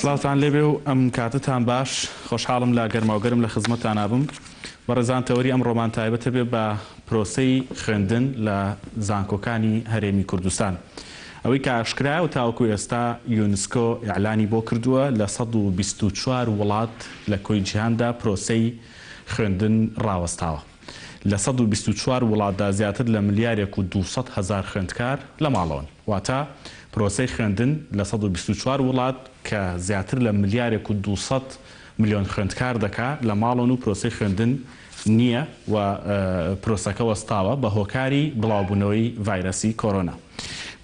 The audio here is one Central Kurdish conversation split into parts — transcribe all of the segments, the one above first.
سڵاوتان لێبێ و ئەم کاتەتان باش، خۆشحاڵم لە گەرماوگەرم لە خزمەتتانا بم. بەڕێزان تەوەری ئەمڕۆمان تایبەتە بێ بە پرۆسەی خوێندن لە زانکۆکانی هەرێمی کوردستان. ئەوەی کە ئاشکرایە و تاوەکو ئێستا یونسکۆ ئیعلانی بۆ کردووە لە 124 وڵات لە کۆی جیهاندا پرۆسەی خوێندن ڕاوەستاوە. لە 124 وڵاتدا زیاتر لە ملیارێک و 200 هەزار خوێندکار لە ماڵەوەن. واتە پرۆسەی خوێندن لە 124 وڵات کە زیاتر لە ملیارێک و 200 ملیۆن خوێندکار دەکا لە ماڵەوەن و پرۆسەی خوێندن نییە و پرۆسەکە وەستاوە بە هۆکاری بڵاوبوونەوەی ڤایرەسی کۆرۆنا.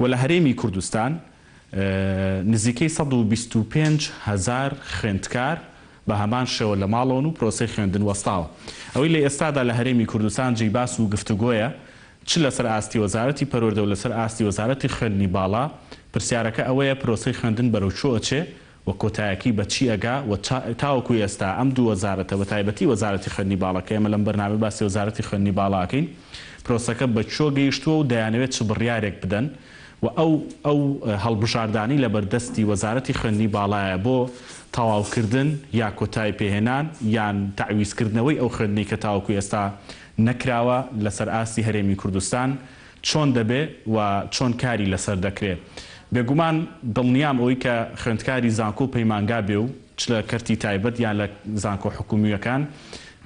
و لە هەرێمی کوردستان نزیکەی 125 هەزار خوێندکار بە هەمان شێوە لە ماڵەوەن و پرۆسەی خوێندن وەستاوە. ئەوەی لە ئێستادا لە هەرێمی کوردستان جێی باس و گفتوگۆیە چ لەسەر ئاستی وەزارەتی پەروەردە و لەسەر ئاستی وەزارەتی خوێندنی باڵا، پرسیارەکە ئەوەیە پرۆسەی خوێندن بەرەو کوێ ئەچێ و کۆتایەکەی بە چی ئەگا و تاوەکو ئێستا ئەم دوو وەزارەتە بە تایبەتی وەزارەتی خوێندنی باڵا کە ئێمە لەم بەرنامەی باسی وەزارەتی خوێندنی باڵا ئەکەین پرۆسەکە بە کوێ گەیشتووە و دەیانەوێت چ بڕیارێک بدەن و ئەو ئەو هەڵبژاردانەی لەبەردەستی وەزارەتی خوێندنی باڵایە بۆ تەواوکردن یا کۆتایی پێهێنان یان تەعویزکردنەوەی ئەو خوێندنەی کە تاوەکو ئێستا نەکراوە لەسەر ئاستی هەرێمی کوردستان چۆن دەبێ و چۆن کاری لەسەر دەکرێ؟ بێگومان دڵنیام ئەوەی کە خوێندکاری زانکۆ و پەیمانگا بێ و چ لە کەرتی تایبەت یان لە زانکۆ حکومییەکان،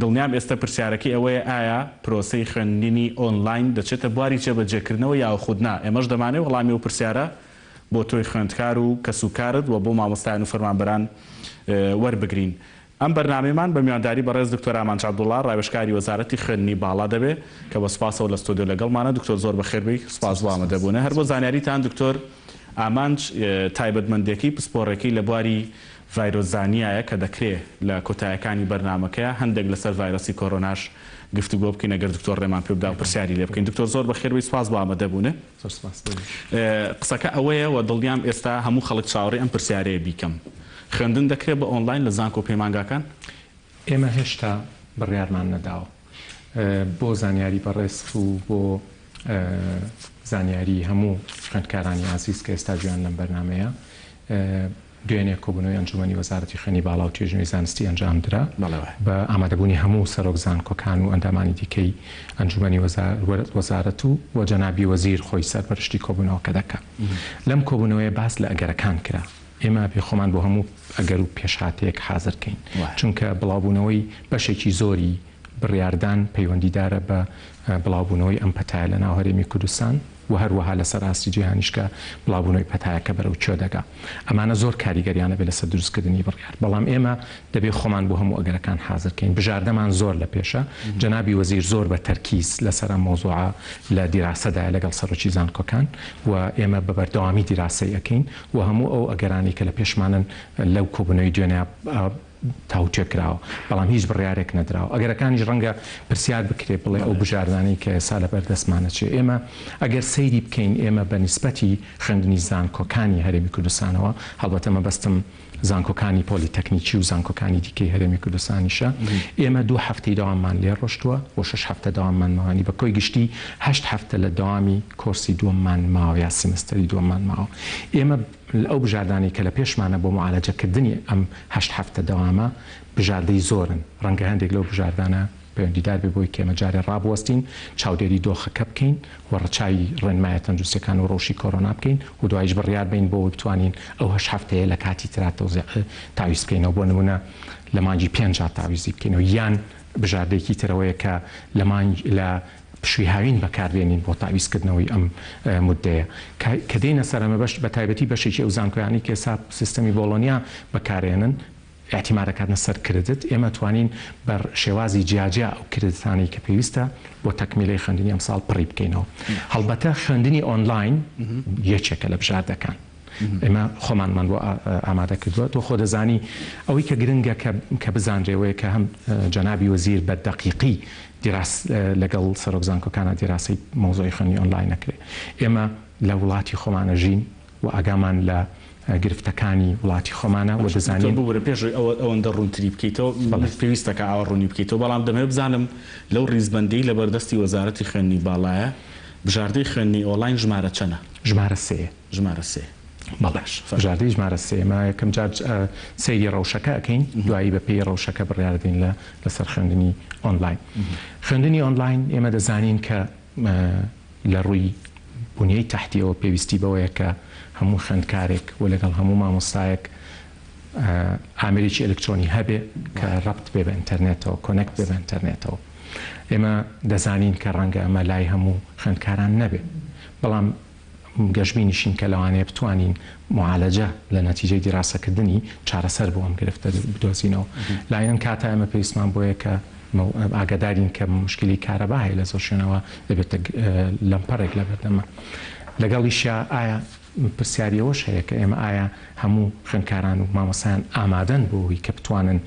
دڵنیام ئێستە پرسیارەکەی ئەوەیە ئایا پرۆسەی خوێندنی ئۆنلاین دەچێتە بواری جێبەجێکردنەوە یاخود نا؟ ئێمەش دەمانەوێ وەڵامی ئەو پرسیارە بۆ تۆی خوێندکار و کەسوکارت و بۆ مامۆستایان و فەرمانبەران وەربگرین. ئەم بەرنامەیەمان بە میوانداری بەڕێز دکتۆر ئامانج عەبدوڵا ڕاوێژکاری وەزارەتی خوێندنی باڵا دەبێ کە بە سوپاسەوە لە ستۆدیۆ لەگەڵمانە. دکتۆر زۆر بەخێر بێی، سوپاس بۆ ئامادەبوونە. هەر بۆ زانیاریتان دکتۆر ئامانج تایبەتمەندێکەی پسپۆڕێکەی لە بواری ڤایرۆسزانیایە کە دەکرێ لە کۆتایەکانی بەرنامەکەیا هەندێک لەسەر ڤایرۆسی کۆرۆناش گفتوگۆ بکەین ئەگەر دکتۆر ڕێمان پێ بدا و پرسیاری لێ بکەین. دکتۆر زۆر بەخێر بێی، سوپاس بۆ ئامادەبوونێ. زۆر سوپاس بۆ ئێوەش. قسەکە ئەوەیە و دڵنیام ئێستا هەموو خەڵک چاوەڕێی ئەم پرسیارەیە بیکەم. خوێندن دەکرێت بە ئۆنلاین لە زانکۆ و پەیمانگاکان؟ ئێمە هێشتا بڕیارمان نەداوە. بۆ زانیاری بەڕێزت و بۆ زانیاری هەموو خوێندکارانی ئازیز کە ئێستا گوێیان لەم بەرنامەیە، دوێنێ کۆبوونەوەی ئەنجوومەنی وەزارەتی خوێندنی باڵا و توێژینەوەی زانستی ئەنجامدرا بە ئامادەبوونی هەموو سەرۆک زانکۆکان و ئەندامانی دیکەی ئەنجوومەنی وەزارەت و و جەنابی وەزیر خۆی سەرپەرشتی کۆبوونەوەکە دەکا. لەم کۆبوونەوەیە باس لە ئەگەرەکان کرا. ئێمە ئەبێ خۆمان بۆ هەموو ئەگەر و پێشهاتەیەک حازر کەین. چونکە بڵاوبوونەوەی بەشێکی زۆری بڕیاردان پەیوەندیدارە بە بڵاوبوونەوەی ئەم پەتایە لە ناو هەرێمی کوردستان و هەروەها لەسەر ئاستی جیهانیش کە بڵاوبوونەوەی پەتایەکە بەرەو کوێ دەگا. ئەمانە زۆر کاریگەریان ئەبێ لەسەر دروستکردنی بڕیار. بەڵام ئێمە دەبێ خۆمان بۆ هەموو ئەگەرەکان حازر کەین. بژاردەمان زۆر لە پێشە. جەنابی وەزیر زۆر بە تەرکیز لەسەر ئەم مەوزوعە لە دیراسەدایە لەگەڵ سەرۆکی زانکۆکان و ئێمە بە بەردەوامی دیراسەی ئەکەین و هەموو ئەو ئەگەرانەی کە لە پێشمانن لەو کۆبوونەوەی دوێنێ تاوتوێ کراوە، بەڵام هیچ بڕیارێک نەدراوە. ئەگەرەکانیش ڕەنگە پرسیار بکرێ بڵێ ئەو بژاردانەی کە ئێستا لەبەر دەستمانە چیە؟ ئێمە ئەگەر سەیری بکەین ئێمە بە نیسبەتی خوێندنی زانکۆکانی هەرێمی کوردستانەوە، هەڵبەتە مەبەستم زانکۆکانی پۆلیتەکنیکی و زانکۆکانی دیکەی هەرێمی کوردستانیشە، ئێمە دوو هەفتەی دەواممان لێ ڕۆشتووە و شەش هەفتە دەواممان ماوە، یانی بە کۆی گشتی هەشت هەفتە لە دەوامی کۆرسی دووەممان ماوە یا سیمستەری دووەممان ماوە. ئێمە ئەو بژاردانەی کە لە پێشمانە بۆ موعالەجەکردنی ئەم هەشت هەفتە دەوامە بژاردەی زۆرن، ڕەنگە هەندێک لەو بژاردانە پەیوەندیدار بێ بەوەی کە ئێمە جارێ ڕابوەستین، چاودێری دۆخەکە بکەین و ڕەچاوی ڕێنمایە تەندروستیەکان و ڕەوشی کۆرۆنا بکەین و دواییش بڕیار بەین بۆ ئەوەی بتوانین ئەو هەشت هەفتەیە لە کاتی ترا تەوزیع تەعویز بکەینەوە بۆ نموونە لە مانگی پێنجا تەعویزی بکەینەوە یان بژاردەیەکی تر ئەوەیە کە لە مانگ لە پشووی هاوین بەکاربێنین بۆ تەعویزکردنەوەی ئەم موددەیە. کە کە دێینە سەر ئەمە بەش بە تایبەتی بەشێکی ئەو زانکۆیانەی کە ئێستا سیستەمی بۆڵۆنیا بەکارێنن ئیعتیماد ئەکاتنە سەر credit، ئێمە توانین بە شێوازی جیاجیا ئەو credit انەی کە پێویستە بۆ تەکمیلەی خوێندنی ئەمساڵ پڕی بکەینەوە. هەڵبەتە خوێندنی ئۆنلاین یەکێکە لە بژاردەکان. ئێمە خۆمانمان بۆ ئامادە کردووە. تۆ خۆ دەزانی ئەوەی کە گرنگە کە کە بزانرێ ئەوەیە کە هەم جەنابی وەزیر بە دەقیقی دیراس لەگەڵ سەرۆک زانکۆکانا دیراسەی مەوزوعی خوێندنی ئۆنلاین ئەکرێ. ئێمە لە وڵاتی خۆمان ئەژین و ئاگامان لە گرفتەکانی وڵاتی خۆمانە و باشە دکتۆر دەزانین. ببورە پێش ئەوەی ئەوە ئەوەندە ڕوونتری بکەیتەوە بەڵێ. پێویستە کە ئاوا ڕوونی بکەیتەوە بەڵام دەمەوێت بزانم لەو ڕیزبەندیەی لەبەردەستی وەزارەتی خوێندنی باڵایە بژاردەی خوێندنی ئۆڵاین ژمارە چەنە؟ ژمارە سێیە. ژمارە سێ. بەڵێ بژاردەی ژمارە سێ ئێمە یەکەم جار سەیری ڕەوشەکە ئەکەین دوایی بە پێی ڕەوشەکە بڕیار دەین لە لەسەر خوێندنی ئۆنلاین. خوێندنی ئۆنلاین ئێمە دەزانین کە لە ڕووی بونیەی تەحتیەوە پێویستی بەوەیە کە هەموو خوێندکارێک و لەگەڵ هەموو مامۆستایەک ئامێرێکی ئەلکترۆنی هەبێ کە ڕەبت بێ بە ئینتەرنێتەوە، connect بێ بە ئینتەرنێتەوە. ئێمە دەزانین کە ڕەنگە ئەمە لای هەموو خوێندکاران نەبێ، بەڵام گەشبینیشین کە لەوانەیە بتوانین موعالەجە لە نەتیجەی دیراسەکردنی چارەسەر بۆ ئەم گرفتە بدۆزینەوە. لایەن کاتا ئێمە پێویستمان بۆیە کە ئاگادارین کە موشکیلەی کارەبا هەیە لە زۆر شوێنەوە دەبێتە لەمپەڕێک لەبەردەمە. لەگەڵیشیا ئایا پرسیاری ئەوەش هەیە کە ئێمە ئایا هەموو خوێندکاران و مامۆستایان ئامادەن بۆ ئەوەی کە بتوانن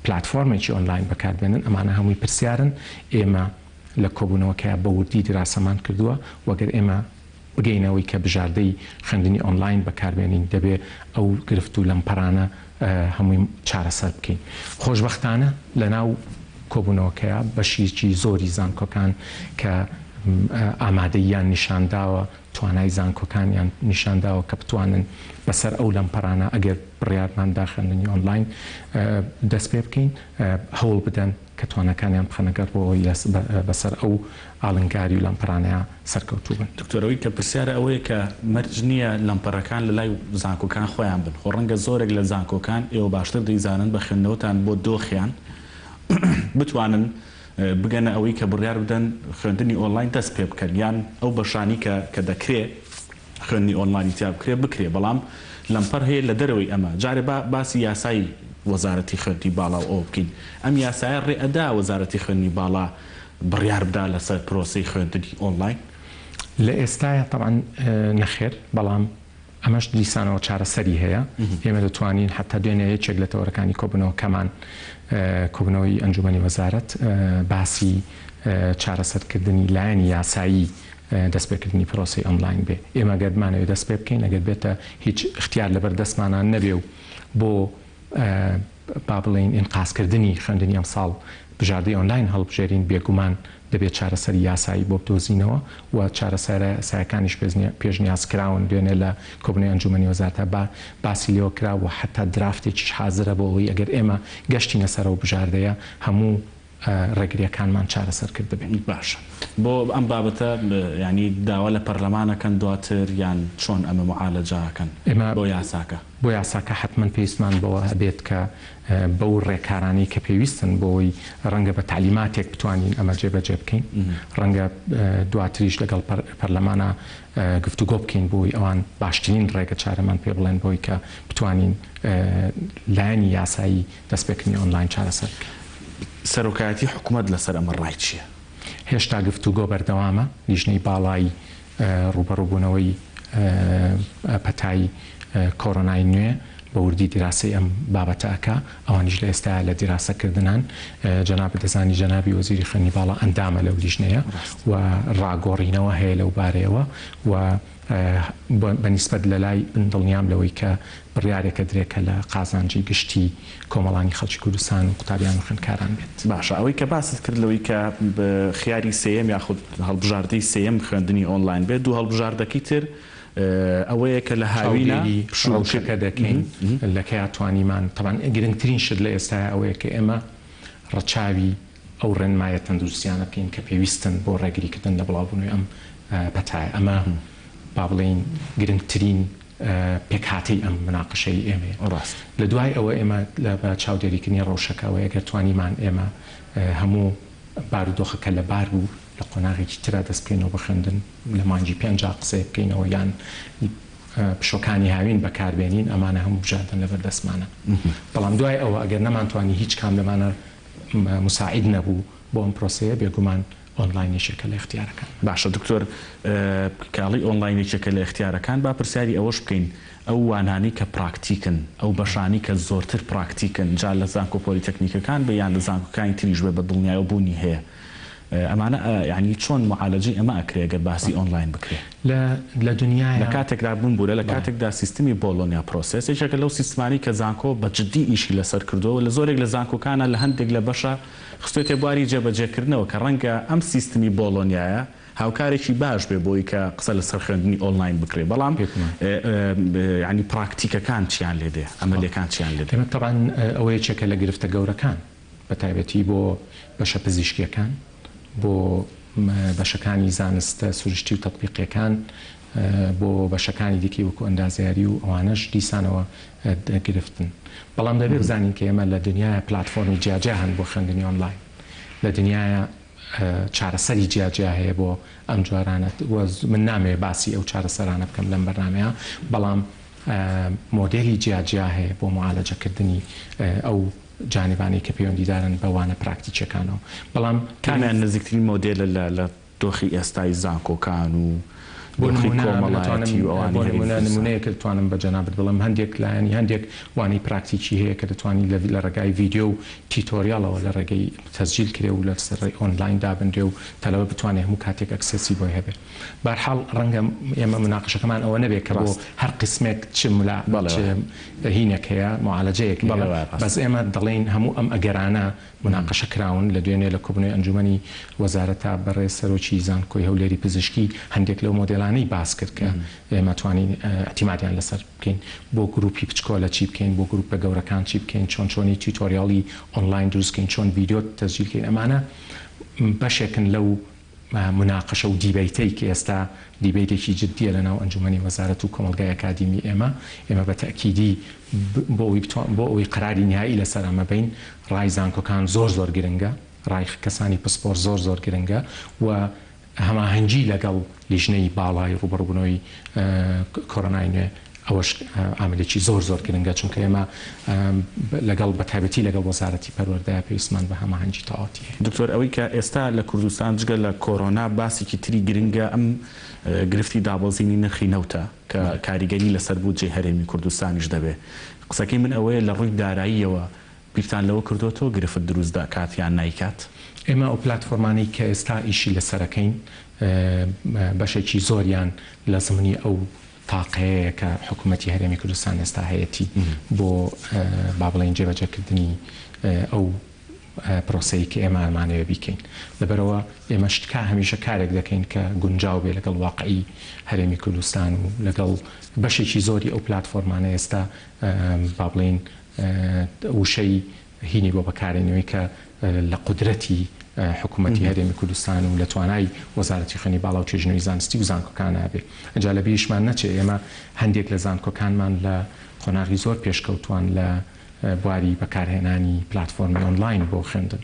پلاتفۆرمێکی ئۆنلاین بەکاربێنن؟ ئەمانە هەمووی پرسیارن ئێمە لە کۆبوونەوەکەیا بە وردی دیراسەمان کردووە و گەر ئێمە بگەینە ئەوەی کە بژاردەی خوێندنی ئۆنلاین بەکاربێنین دەبێ ئەو گرفت و لەمپەرانە هەمووی چارەسەر بکەین. خۆشبەختانە لەناو کۆبوونەوەکەیا بەشێکی زۆری زانکۆکان کە ئامادەییان نیشانداوە، توانای زانکۆکانیان نیشانداوە کە بتوانن بەسەر ئەو لەمپەرانە ئەگەر بڕیارمان دا خوێندنی ئۆنلاین دەست پێ بکەین هەوڵ بدەن کە تواناکانیان بخەنە گەڕ بۆ ئەوەی بەسەر ئەو ئاڵنگاری و لەمپەرانەیا سەرکەوتوو بن. دکتۆر ئەوەی کە پرسیارە ئەوەیە کە مەرج نییە لەمپەرەکان لە لای زانکۆکان خۆیان بن، خۆ ڕەنگە زۆرێک لە زانکۆکان، ئێوە باشتر دەیزانن بە خوێندنەوەتان بۆ دۆخیان، بتوانن بگەنە ئەوەی کە بڕیار بدەن خوێندنی ئۆنلاین دەست پێ بکەن یان ئەو بەشانی کە کە دەکرێ خوێندنی ئۆنلاینی تیا بکرێ بکرێ بەڵام لەمپەر هەیە لە دەرەوەی ئەمە جارێ با باسی یاسای وەزارەتی خوێندنی باڵا و ئەوە بکەین ئەم یاسایە ڕێ ئەدا وەزارەتی خوێندنی باڵا بڕیار بدا لەسەر پرۆسەی خوێندنی ئۆنلاین؟ لە ئێستایا تەبعەن نەخێر بەڵام ئەمەش دیسانەوە چارەسەری هەیە، ئێمە دەتوانین حەتا دوێنێ یەکێک لە تەوەرەکانی کۆبوونەوەکەمان، کۆبوونەوەی ئەنجوومەنی وەزارەت، باسی چارەسەرکردنی لایەنی یاسایی دەستپێکردنی پرۆسەی ئۆنلاین بێ. ئێمە گەر بمانەوێ دەست پێ بکەین، ئەگەر بێتە هیچ ئیختیار لەبەر دەستمانا نەبێ و بۆ با بڵێین ئینقازکردنی خوێندنی ئەمساڵ بژاردەی ئۆنلاین هەڵبژێرین، بێگومان دەبێت چارەسەری یاسایی بۆ بدۆزینەوە و چارەسەرە یاسایەکانیش پێشنیاز کراون، دوێنێ لە کۆبوونەوەی ئەنجوومەنی وەزارەتە باسی لێوە کرا و حەتا درافتێکیش حازرە بۆ ئەوەی ئەگەر ئێمە گەشتینە سەر ئەو بژاردەیە هەموو ڕێگرییەکانمان چارەسەر کردبێ. باشە بۆ ئەم بابەتە یانی داوا لە پەرلەمان ئەکەن دواتر یان چۆن ئەمە موعالەجە ئەکەن بۆ یاساکە؟ بۆ یاساکە حەتمەن پێویستمان بەوە ئەبێت کە بەو ڕێکارانەی کە پێویستن بۆی ڕەنگە بە تەعلیماتێک بتوانین ئەمە جێبەجێ بکەین، ڕەنگە دواتریش لەگەڵ پەرلەمانا گفتوگۆ بکەین بۆی ئەوان باشترین ڕێگە چارەمان پێ بڵێن بۆی کە بتوانین لایەنی یاسایی دەستپێکردنی ئۆنلاین چارەسەر بکەین. سەرۆکایەتی حکومەت لەسەر ئەمە ڕای چییە؟ هێشتا گفتوگۆ بەردەوامە، لیژنەی باڵای ڕووبەڕووبوونەوەی پەتای کۆرۆنای نوێ بە وردی دیراسەی ئەم بابەتە ئەکا، ئەوانیش لە ئێستایا لە دیراسە کردنان، جەنابت دەزانی جەنابی وەزیری خوێندنی باڵا ئەندامە لەو لیژنەیە و ڕاگۆڕینەوە هەیە لەو بارەیەوە و بە نیسبەت لە لای من دڵنیام لەوەی کە بڕیارێک ئەدرێ کە لە قازانجی گشتی کۆمەڵانی خەڵکی کوردستان و قوتابیان و خوێندکاران بێت. باشە ئەوەی کە باست کرد لەوەی کە خیاری سێیەم یاخود هەڵبژاردەی سێیەم خوێندنی ئۆنلاین بێت، دوو هەڵبژاردەکەی تر ئەوەیە کە لە هاوینە چاودێری پشوو ڕەوشەکە دەکەین لە کەیا توانیمان، تەبعەن گرنگترین شت لە ئێستایا ئەوەیە کە ئێمە ڕەچاوی ئەو ڕێنمایە تەندروستیانە بکەین کە پێویستن بۆ ڕێگریکردن لە بڵاوبوونەوەی ئەم پەتایە، ئەمە با بڵێین گرنگترین پێکهاتەی ئەم مناقەشەی ئێمەیە. ڕاستە. لە دوای ئەوە ئێمە لە بە چاودێریکردنی ڕەوشەکە ئەوەیە گەر توانیمان ئێمە هەموو بارودۆخەکە لەبار بوو لە قۆناغێکی ترا دەست بکەینەوە بە خوێندن لە مانگی پێنجا قسەیە بکەینەوە یان پشۆکانی هاوین بەکار بێنین ئەمانە هەموو بژاردەن لەبەر دەستمانە. بەڵام دوای ئەوە ئەگەر نەمانتوانی هیچ کام لەمانە موساعید نەبوو بۆ ئەم پرۆسەیە بێگومان ئۆنلاین یەکێکە لە ئیختیارەکان. باشە دکتۆر کە ئەڵێی ئۆنلاین یەکێکە لە ئیختیارەکان با پرسیاری ئەوەش بکەین ئەو وانانەی کە پراکتیکن ئەو بەشانەی کە زۆرتر پراکتیکن جا لە زانکۆ پۆلیتەکنیکەکان بێ یان لە زانکۆکانی تریش بێ بە دڵنیایەوە بوونی هەیە ئەمانە یانی چۆن موعالەجەی ئەمە ئەکرێ گەر باسی ئۆنلاین بکرێ؟ لە لە لە دونیایا. کاتێکدا بمبورە لە بەڵێ. کاتێکدا سیستمی بۆلۆنیا process یەکێکە لەو سیستمانەی کە زانکۆ بە جدی ئیشی لەسەر کردووە و لە زۆرێک لە زانکۆکانا لە هەندێک لە بەشە خستوێتە بواری جێبەجێکردنەوە کە ڕەنگە ئەم سیستمی بۆڵۆنیایە هاوکارێکی باش بێ بۆی کە قسە لەسەر خوێندنی ئۆنلاین بکرێ بەڵام یانی پراکتیکەکان چیان لێ دێ ئەمەلیەکان چیان لێ دێ؟ ئێمە تەبعەن ئەوە یەکێکە لە گرفتە گەورەکان بە تایبەتی بۆ بەشە پزیشکیەکان بۆ بەشەکانی زانستە سروشتی و تەتبیقیەکان بۆ بەشەکانی دیکەی وەکو ئەندازیاری و ئەوانەش دیسانەوە گرفتن بەڵام دەبێ بزانین کە ئێمە لە دنیایا پلاتفۆرمی جیاجیا هەن بۆ خوێندنی ئۆنلاین لە دنیایا چارەسەری جیا جیا هەیە بۆ ئەم جۆرانە و من نامەوێ باسی ئەو چارەسەرانە بکەم لەم بەرنامەیە بەڵام مۆدێلی جیا جیا هەیە بۆ معالەجەکردنی ئەو جانبانەی کە پەیوەندیدارن بە وانە پراکتیکیەکانەوە بەڵام کامیان نزیکترین مۆدێلە لە دۆخی ئێستای زانکۆکان و بۆ دۆخی نموونە من ئەتوانم کۆمەڵایەتی و ئەوانەی بۆ هەرێمی نموونە کوردستان؟ نموونەیەک دەتوانم بە جەنابت بڵێم هەندێک لایەنی هەندێک وانەی پراکتیکی هەیە کە دەتوانی لە لە ڕێگای ڤیدیۆ و tutorial ەوە لە ڕێگەی تەسجیل کرێ و لە سەر ڕێی ئۆنلاین دابنرێ و تەلەبە بتوانێ هەموو کاتێک access ی بۆی هەبێ بەهەرحاڵ ڕەنگە ئێمە موناقەشەکەمان ئەوە نەبێ کە بۆ ڕاست. هەر قیسمێک چ ملا بەڵێ چ وایە. هینێک هەیە موعالەجەیەک هەیە بەڵێ وایە بەس ڕاستە. ئێمە دەڵێین هەموو ئەم ئەگەرانە موناقەشە کراون، لە دوێنێ لە کۆبوونەوەی ئەنجوومەنی وەزارەتا بەڕێز سەرۆکی زانکۆی هەولێری پزیشکی هەندێک لەو مۆدێلانەی باس کرد کە ئێمە توانین ئیعتیمادیان لەسەر بکەین، بۆ گرووپی بچکۆلە چی بکەین، بۆ گرووپە گەورەکان چی بکەین، چۆن چۆنی tutorial ی ئۆنلاین دروست کەین، چۆن ڤیدیۆ تەسجیل کەین، ئەمانە بەشێکن لەو موناقەشە و debate ەی کە ئێستا debate ێکی جدییە لە ناو ئەنجومەنی وەزارەت و کۆمەڵگای ئەکادیمی ئێمە، ئێمە بە تەئکیدی بۆ ئەوەی بۆ ئەوەی قەراری نیهائی لەسەر ئەمە بەین، ڕای زانکۆکان زۆر زۆر گرنگە، ڕای کەسانی پسپۆر زۆر زۆر گرنگە و هەماهەنگی لەگەڵ لیژنەی باڵای ڕووبەڕووبوونەوەی کۆرۆنای نوێ ئەوەش عاملێکی زۆر زۆر گرنگە، چونکە ئێمە لەگەڵ بەتایبەتی لەگەڵ وەزارەتی پەروەردە پێویستمان بە هەماهەنگی تەواوەتی هەیە. دکتۆر ئەوەی کە ئێستا لە کوردستان جگە لە کۆرۆنا باسێکی تری گرنگە ئەم گرفتی دابەزینی نرخی نەوتە کە کاریگەری لەسەر بودجەی هەرێمی کوردستانیش دەبێ. قسەکەی من ئەوەیە لە ڕووی داراییەوە بیرتان لەوە کردۆتەوە گرفت دروست دەکات یان نایکات؟ ئێمە ئەو پلاتفۆرمانەی کە ئێستا ئیشی لەسەرەکەین بەشێکی زۆریان لە زمنی ئەو تاقەیەیە کە حکوومەتی هەرێمی کوردستان ئێستا هەیەتی بۆ با بڵێین جێبەجێکردنی ئەو پرۆسەی کە ئێمە ئەمانەوێ بیکەین. لەبەرئەوە ئێمە شتکا هەمیشە کارێک دەکەین کە گونجاو بێ لەگەڵ واقعی هەرێمی کوردستان و لەگەڵ بەشێکی زۆری ئەو پلاتفۆرمانە ئێستا با بڵێین وشەی هینی بۆ بەکارێنەوەی کە لە قودرەتی حکوومەتی هەرێمی کوردستان و لە توانای وەزارەتی خوێندنی باڵا و توێژینەوەی زانستی و زانکۆکانا بێ. ئینجا لە بیریشمان نەچێ ئێمە هەندێک لە زانکۆکانمان لە قۆناغی زۆر پێشکەوتووان لە بواری بەکارهێنانی پلاتفۆرمی ئۆنلاین بۆ خوێندن.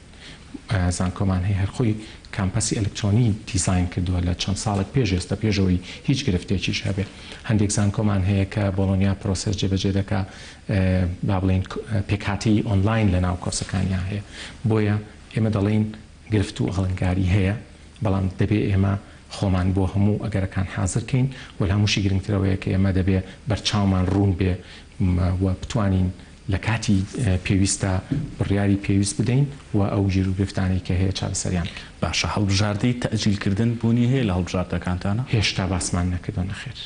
زانکۆمان هەیە هەر خۆی کامپەسی ئەلکترۆنی دیزاین کردووە لە چەند ساڵێک پێش ئێستا پێش ئەوەی هیچ گرفتێکیش هەبێ. هەندێک زانکۆمان هەیە کە Bologna Process جێبەجێ دەکا با بڵێین پێکهاتەی ئۆنلاین لە ناو کۆرسەکانیا هەیە. بۆیە ئێمە دەڵێین گرفت و ئاڵنگاری هەیە، بەڵام دەبێ ئێمە خۆمان بۆ هەموو ئەگەرەکان حازر کەین و لە هەمووشی گرنگتر ئەوەیە کە ئێمە دەبێ بەرچاومان ڕوون بێ و بتوانین لە کاتی پێویستدا بڕیاری پێویست بدەین و ئەو گیروگرفتانەی کە هەیە چارەسەریان بکەین. باشە هەڵبژاردەی تەئجیل کردن بوونی هەیە لە هەڵبژاردەکانتانا؟ هێشتا باسمان نەکردوە نەخێر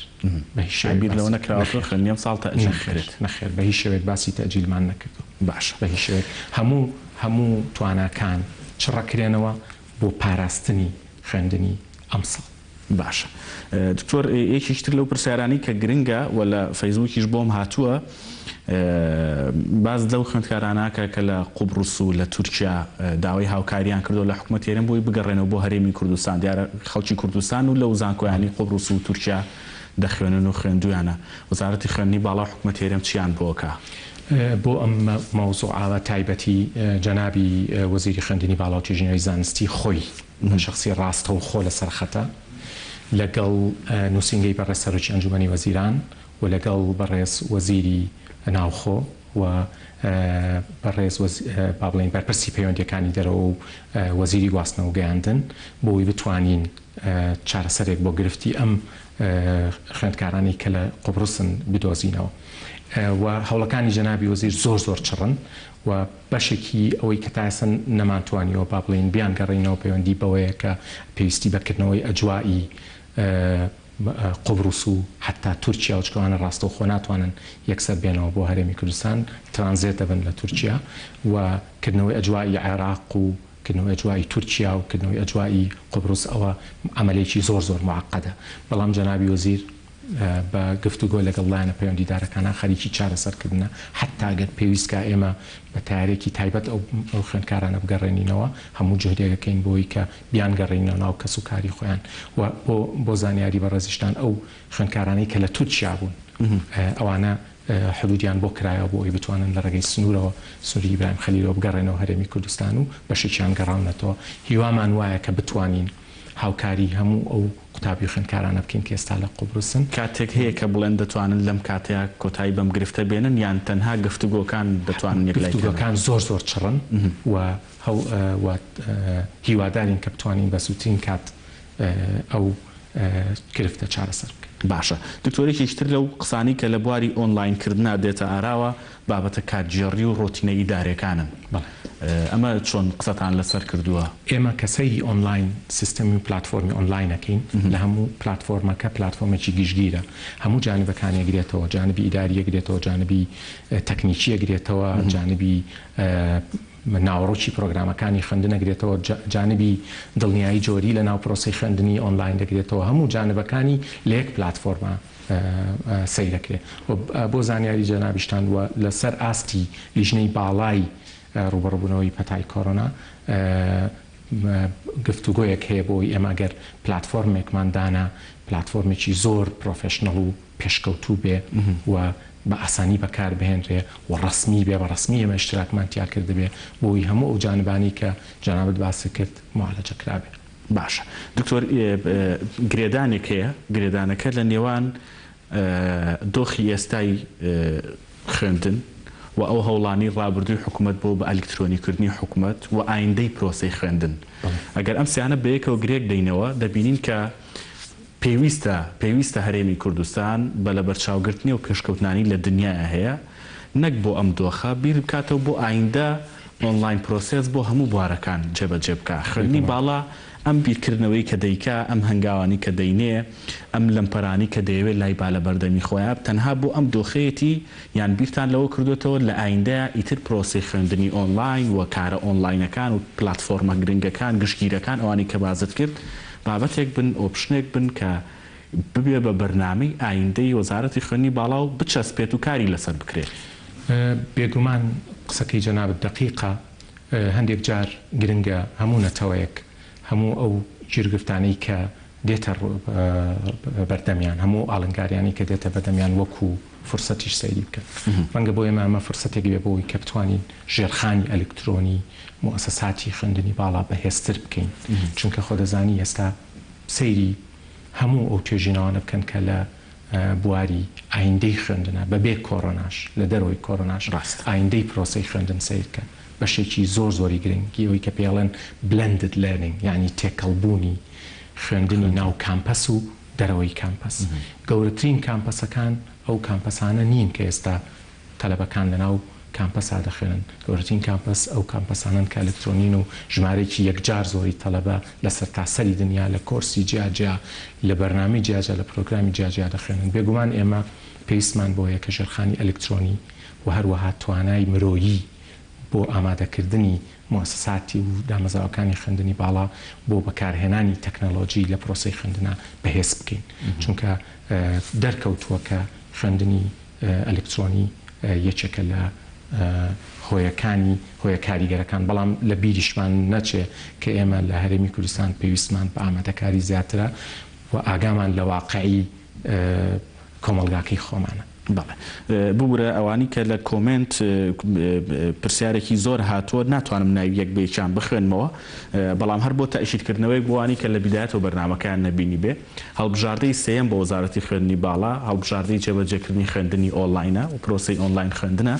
بە هیچ شێوەیەک بیر لەوە باسی نەکراوەتەوە نەخێر خوێندنی ئەمساڵ تەئجیل نەخێر بکرێت؟ نەخێر بە هیچ شێوەیەک باسی تەئجیلمان نەکردوە باشە. بە هیچ شێوەیەک هەموو هەموو تواناکان چڕەکرێنەوە بۆ پاراستنی خوێندنی ئەمساڵ. باشە دکتۆر یەکێکی تر لەو پرسیارانەی کە گرنگە و لە فەیسبووکیش بۆم هاتووە باس لەو خوێندکارانە کە کە لە قوبڕس و لە تورکیا داوای هاوکاریان کردو لە حکومەتی هەرێم بۆی بگەڕێنەوە بۆ هەرێمی کوردستان دیارە خەڵکی کوردستان و لەو زانکۆیانی قوبڕس و تورکیا دەخوێنن و خوێندویانە وەزارەتی خوێندنی باڵا و حکومەتی هەرێم چیان بۆ ئەکا؟ بۆ ئەم مەوزوعە بە تایبەتی جەنابی وەزیری خوێندنی باڵا و توێژینەوەی زانستی خۆی بە شەخسی ڕاستەوخۆ لەسەر خەتە لەگەڵ نووسینگەی بەڕێز سەرۆکی ئەنجوومەنی وەزیران و لەگەڵ بەڕێز وەزیری ناوخۆ و بەڕێز با بڵێین بەرپرسی پەیوەندییەکانی دەرەوە و وەزیری گواستنەوە و گەیاندن بۆ ئەوەی بتوانین چارەسەرێک بۆ گرفتی ئەم خوێندکارانەی کە لە قوبڕسن بدۆزینەوە و هەوڵەکانی جەنابی وەزیر زۆر زۆر چڕن و بەشێکی ئەوەی کە تا ئێستا نەمانتوانیوە با بڵێین بیانگەڕێینەوە پەیوەندی بەوەیە کە پێویستی بە کردنەوەی ئەجوائی قوبڕس و حەتا تورکیا و چونکە ئەوانە ڕاستەوخۆ ناتوانن یەکسەر بێنەوە بۆ هەرێمی کوردستان ترانزێت دەبن لە تورکیا و کردنەوەی ئەجوائی عێراق و. کردنەوەی ئەجوایی تورکیا و کردنەوەی ئەجوایی قوبڕس ئەوە عەمەلێکی زۆر زۆر موعەقەدە بەڵام جەنابی وەزیر بە گفتوگۆ لەگەڵ لایەنە پەیوەندیدارەکانا خەریکی چارەسەرکردنە حەتتا گەر پێویست کا ئێمە بە تەیارێکی تایبەت ئەو ئەو خوێندکارانە بگەڕێنینەوە هەموو جوهدێک ئەکەین بۆی کە بیانگەڕێنینەوە ناو کەس و کاری خۆیان و بۆ بۆ زانیاری بەڕێزیشتان ئەو خوێندکارانەی کە لە تورکیا بوون ئەوانە حدودیان بۆ کرایەوە بۆ ئەوەی بتوانن لە ڕێگەی سنوورەوە، سنووری ئیبراهیم خەلیلەوە بگەڕێنەوە هەرێمی کوردستان و بەشێکیان گەڕاونەتەوە. هیوامان وایە کە بتوانین هاوکاری هەموو ئەو قوتابی و خوێندکارانە بکەین کە ئێستا لە قوبرسن. کاتێک هەیە کە بڵێن دەتوانن لەم کاتەیا کۆتایی بەم گرفتە بێنن یان تەنها گفتوگۆکان دەتوانن یەکلای کەنەوە؟ گفتوگۆکان زۆر زۆر چڕن و و هیوادارین کە بتوانین بە زووترین کات ئەو گرفتە چارەسەر بکەین. باشە دکتۆر یەکێکی تر لەو قسانەی کە لە بواری ئۆنلاین کردنا دێتە ئاراوە بابەتە کارگێڕی و ڕۆتینە ئیدارێکانن بەڵێ. ئەمە چۆن قسەتان لەسەر کردووە؟ ئێمە کە سەیری ئۆنلاین سیستەمی و پلاتفۆرمی ئۆنلاین ئەکەین لە هەموو پلاتفۆرمەکە پلاتفۆرمێکی گشتگیرە هەموو جانبەکانی ئەگرێتەوە جانبی ئیداری ئەگرێتەوە جانبی تەکنیکی ئەگرێتەوە جانبی ناوەڕۆکی پرۆگرامەکانی خوێندن ئەگرێتەوە، جانبی دڵنیایی جۆری لە ناو پرۆسەی خوێندنی ئۆنلاین دەگرێتەوە، هەموو جانبەکانی لە یەک پلاتفۆرما سەیر ئەکرێ و بۆ زانیاری جەنابیشتان و لە سەر ئاستی لیژنەی باڵای ڕووبەڕووبوونەوەی پەتای کۆرۆنا گفتوگۆیەک هەیە بۆ ئەوەی ئێمە گەر پلاتفۆرمێکمان دانا پلاتفۆرمێکی زۆر پرۆفێشنەڵ و پێشکەوتوو بێ و بە ئاسانی بەکار بهێنرێ و ڕەسمی بێ، بە ڕەسمی ئێمە ئیشتراکمان تیا کردبێ بۆ ئەوەی هەموو ئەو جانبانەی کە جەنابت باست کرد موعالەجە کرابێ. باشە دکتۆر گرێدانێک هەیە، گرێدانەکە لە نێوان دۆخی ئێستای خوێندن و ئەو هەوڵانەی ڕابردووی حکومەت بۆ بە ئەلیکترۆنی کردنی حکومەت و ئایندەی پرۆسەی خوێندن. ئەگەر ئەم سیانە بەیەکەوە گرێک دەینەوە دەبینین کە پێویستە پێویستە هەرێمی کوردستان بە لەبەرچاوگرتنی ئەو پێشکەوتنانەی لە دنیایا هەیە نەک بۆ ئەم دۆخە بیر بکاتەوە بۆ ئایندە ئۆنڵاین پرۆسێس بۆ هەموو بوارەکان جێبەجێ بکا خوێندنی باڵا ئەم بیرکردنەوەی کە دەیکا ئەم هەنگاوانەی کە دەینێ ئەم لەمپەرانەی کە دەیەوێ لای با لە بەردەمی خۆیا تەنها بۆ ئەم دۆخەیەتی یان بیرتان لەوە کردۆتەوە لە ئایندەیا ئیتر پرۆسەی خوێندنی ئۆنڵاین و کارە ئۆنڵاینەکان و پلاتفۆرمە گرنگەکان گشتگیرەکان ئەوانەی کە باست کرد بابەتێک بن، option ێک بن کە ببێ بە بەرنامەی ئایندەی وەزارەتی خوێندنی باڵا و بچەسپێت و کاری لەسەر بکرێت. بێگومان قسەکەی جەنابت دەقیقە، هەندێک جار گرنگە هەموو نەتەوەیەک هەموو ئەو گیرگرفتانەی کە دێتە بەردەمیان، هەموو ئەو ئاڵنگاریانەی کە دێتە بەردەمیان وەکو فرسەتیش سەیری بکەن. ڕەنگە بۆ ئێمە ئەمە فرسەتێک بێ بۆ ئەوەی کە بتوانین ژێرخانی ئەلکترۆنی موئەسەساتی خوێندنی باڵا بەهێزتر بکەین، چونکە خۆ دەزانی ئێستا سەیری هەموو ئەو توێژینەوانە بکەن کە لە بواری ئایندەی خوێندنە بەبێ کۆرۆناش لە دەرەوەی کۆرۆناش ئایندەی پرۆسەی خوێندن سەیر کە بەشێکی زۆر زۆری گرنگی ئەوەی کە پێڵێن blended learning یانی تێکەڵبوونی خوێندنی ناو کامپەس و دەرەوەی کامپەس گەورەترین کامپەسەکان ئەو کامپەسانە نین کە ئێستا تەلەبەکان لەناو کامپەسا دەخوێنن، گەورەترین کامپەس ئەو کامپەسانەن کە ئەلکترۆنین و ژمارەیەکی یەکجار زۆری تەلەبە لە سەرتاسەری دنیا لە کۆرسی جیا جیا، لە بەرنامەی جیا جیا، لە پرۆگرامی جیا جیا دەخوێنن. بێگومان ئێمە پێویستمان بەوەیە کە ژێرخانی ئەلکترۆنی و هەروەها توانای مرۆیی بۆ ئامادەکردنی موئەسەساتی و دامەزراوەکانی خوێندنی باڵا بۆ بەکارهێنانی تەکنەلۆجی لە پرۆسەی خوێندنا بەهێز بکەین، چونکە دەرکەوتووە کە خوێندنی ئەلکترۆنی یەکێکە لە هۆیەکانی هۆیە کاریگەرەکان، بەڵام لە بیریشمان نەچێ کە ئێمە لە هەرێمی کوردستان پێویستمان بە ئامادەکاری زیاترە و ئاگامان لە واقعی کۆمەڵگاکەی خۆمانە. بەڵێ ببورە ئەوانی کە لە کۆمێنت پرسیارێکی زۆر هاتووە ناتوانم ناوی یەک بە یەکیان بخوێنمەوە بەڵام هەر بۆ تەئکیدکردنەوەیەک بۆ وانی کە لە بیدایەتەوە بەرنامەکەیان نەبینیبێ هەڵبژاردەی سێیەم بۆ وەزارەتی خوێندنی باڵا، هەڵبژاردەی جێبەجێکردنی خوێندنی ئۆنلاینە و پرۆسەی ئۆنلاین خوێندنە،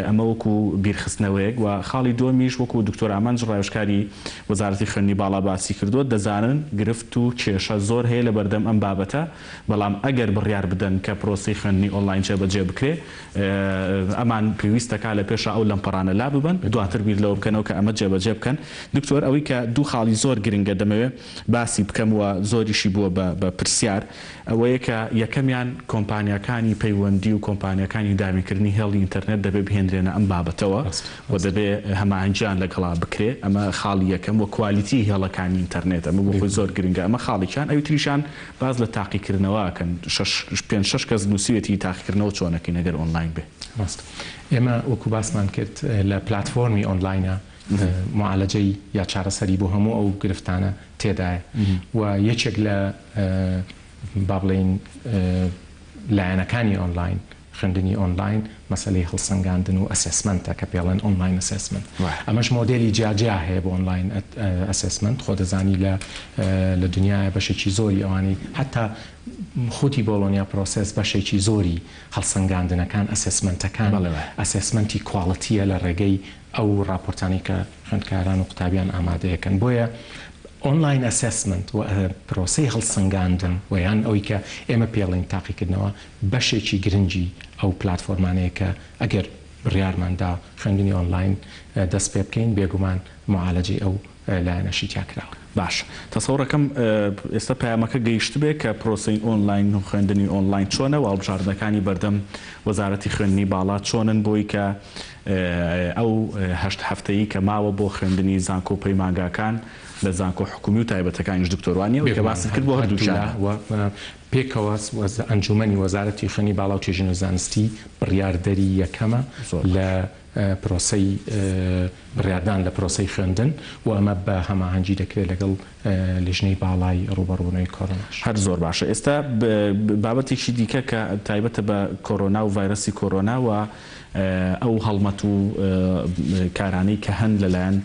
ئەمە وەکو بیرخستنەوەیەک و خاڵی دووەمیش وەکو دکتۆر ئامانج ڕاوێژکاری وەزارەتی خوێندنی باڵا باسی کردووە، دەزانن گرفت و کێشە زۆر هەیە لەبەردەم ئەم بابەتە، بەڵام ئەگەر بڕیار بدەن کە پرۆسەی خوێندنی ئۆنلاین. جێبەجێ بکرێ، ئەمان پێویست دەکا لە پێشا ئەو لەمپەڕانە لاببەن، دواتر بیر لەوە بکەنەوە کە ئەمە جێبەجێ بکەن. دکتۆر ئەوەی کە دوو خاڵی زۆر گرنگە دەمەوێ باسی بکەم و زۆریشی بووە بە بە پرسیار ئەوەیە کە یەکەمیان کۆمپانیاکانی پەیوەندی و کۆمپانیاکانی دابینکردنی هێڵی ئینتەرنێت دەبێ بهێنرێنە ئەم بابەتەوە و دەبێ هەماهەنگیان لەگەڵا بکرێ ئەمە خاڵی یەکەم و کوالیتی هێڵەکانی ئینتەرنێت ئەمە بۆ خۆی زۆر گرنگە ئەمە خاڵێکیان ئەوی تریشان باس لە تاقیکردنەوە ئەکەن شەش پێنج شەش کەس نووسیوێتی تاقیکردنەوە چۆن ئەکەین ئەگەر ئۆنلاین بێ؟ ڕاستە ئێمە وەکو باسمان کرد لە پلاتفۆرمی ئۆنلاینە معالەجەی یا چارەسەری بۆ هەموو ئەو گرفتانە تێدایە و یەکێک لە با بڵێین لایەنەکانی ئۆنلاین خوێندنی ئۆنلاین مەسەلەی هەڵسەنگاندن و assessment ە کە پێڵێن online assessment ئەمەش مۆدێلی جیاجیا هەیە بۆ online assessment خۆ دەزانی لە لە دنیاە بەشێکی زۆری ئەوانەی حتا خودی Bologna Process بەشێکی زۆری هەڵسەنگاندنەکان assessment ەکان assessment ی quality یە لە ڕێگەی ئەو ڕاپۆرتانەی کە خوێندکاران و قوتابیان ئامادەیەکەن بۆیە online assessment و پرۆسەی هەڵسەنگاندن و یان ئەوی کە ئێمە پێڵین تاقیکردنەوە بەشێکی گرنگی ئەو پلاتفۆرمانەیە کە ئەگەر بڕیارمان دا خوێندنی ئۆنلاین دەست پێ بکەین بێگومان معالەجەی ئەو لایەنەشی تیا کراوە. باشە تەسەوڕەکەم ئێستا پەیامەکە گەیشتبێ کە پرۆسەی ئۆنلاین و خوێندنی ئۆنلاین چۆنە و هەڵبژاردنەکانی بەردەم وەزارەتی خوێندنی باڵا چۆنن بۆی کە ئەو هەشت هەفتەیی کە ماوە بۆ خوێندنی زانکۆ و پەیمانگاکان لە زانکۆ حکومی و تایبەتەکانیش دکتۆر وانیە ئەوەی کە بێگومان باست کرد بۆ هەردوولا هەردووکیانە. و پێکەوە ئەنجومەنی وەزارەتی خوێندنی باڵا و توێژینەوەی زانستی بڕیاردەری یەکەمە زۆر لە باشە. پرۆسەی بڕیاردان لە پرۆسەی خوێندن و ئەمە بە هەماهەنگی دەکرێت لەگەڵ لیژنەی باڵای ڕووبەڕووبوونەوەی کۆرۆناش. هەر زۆر باشە ئێستا بابەتێکی دیکە کە تایبەتە بە کۆرۆنا و ڤایرەسی کۆرۆنا و ئەو هەڵمەت و کارانەی کە هەن لەلایەن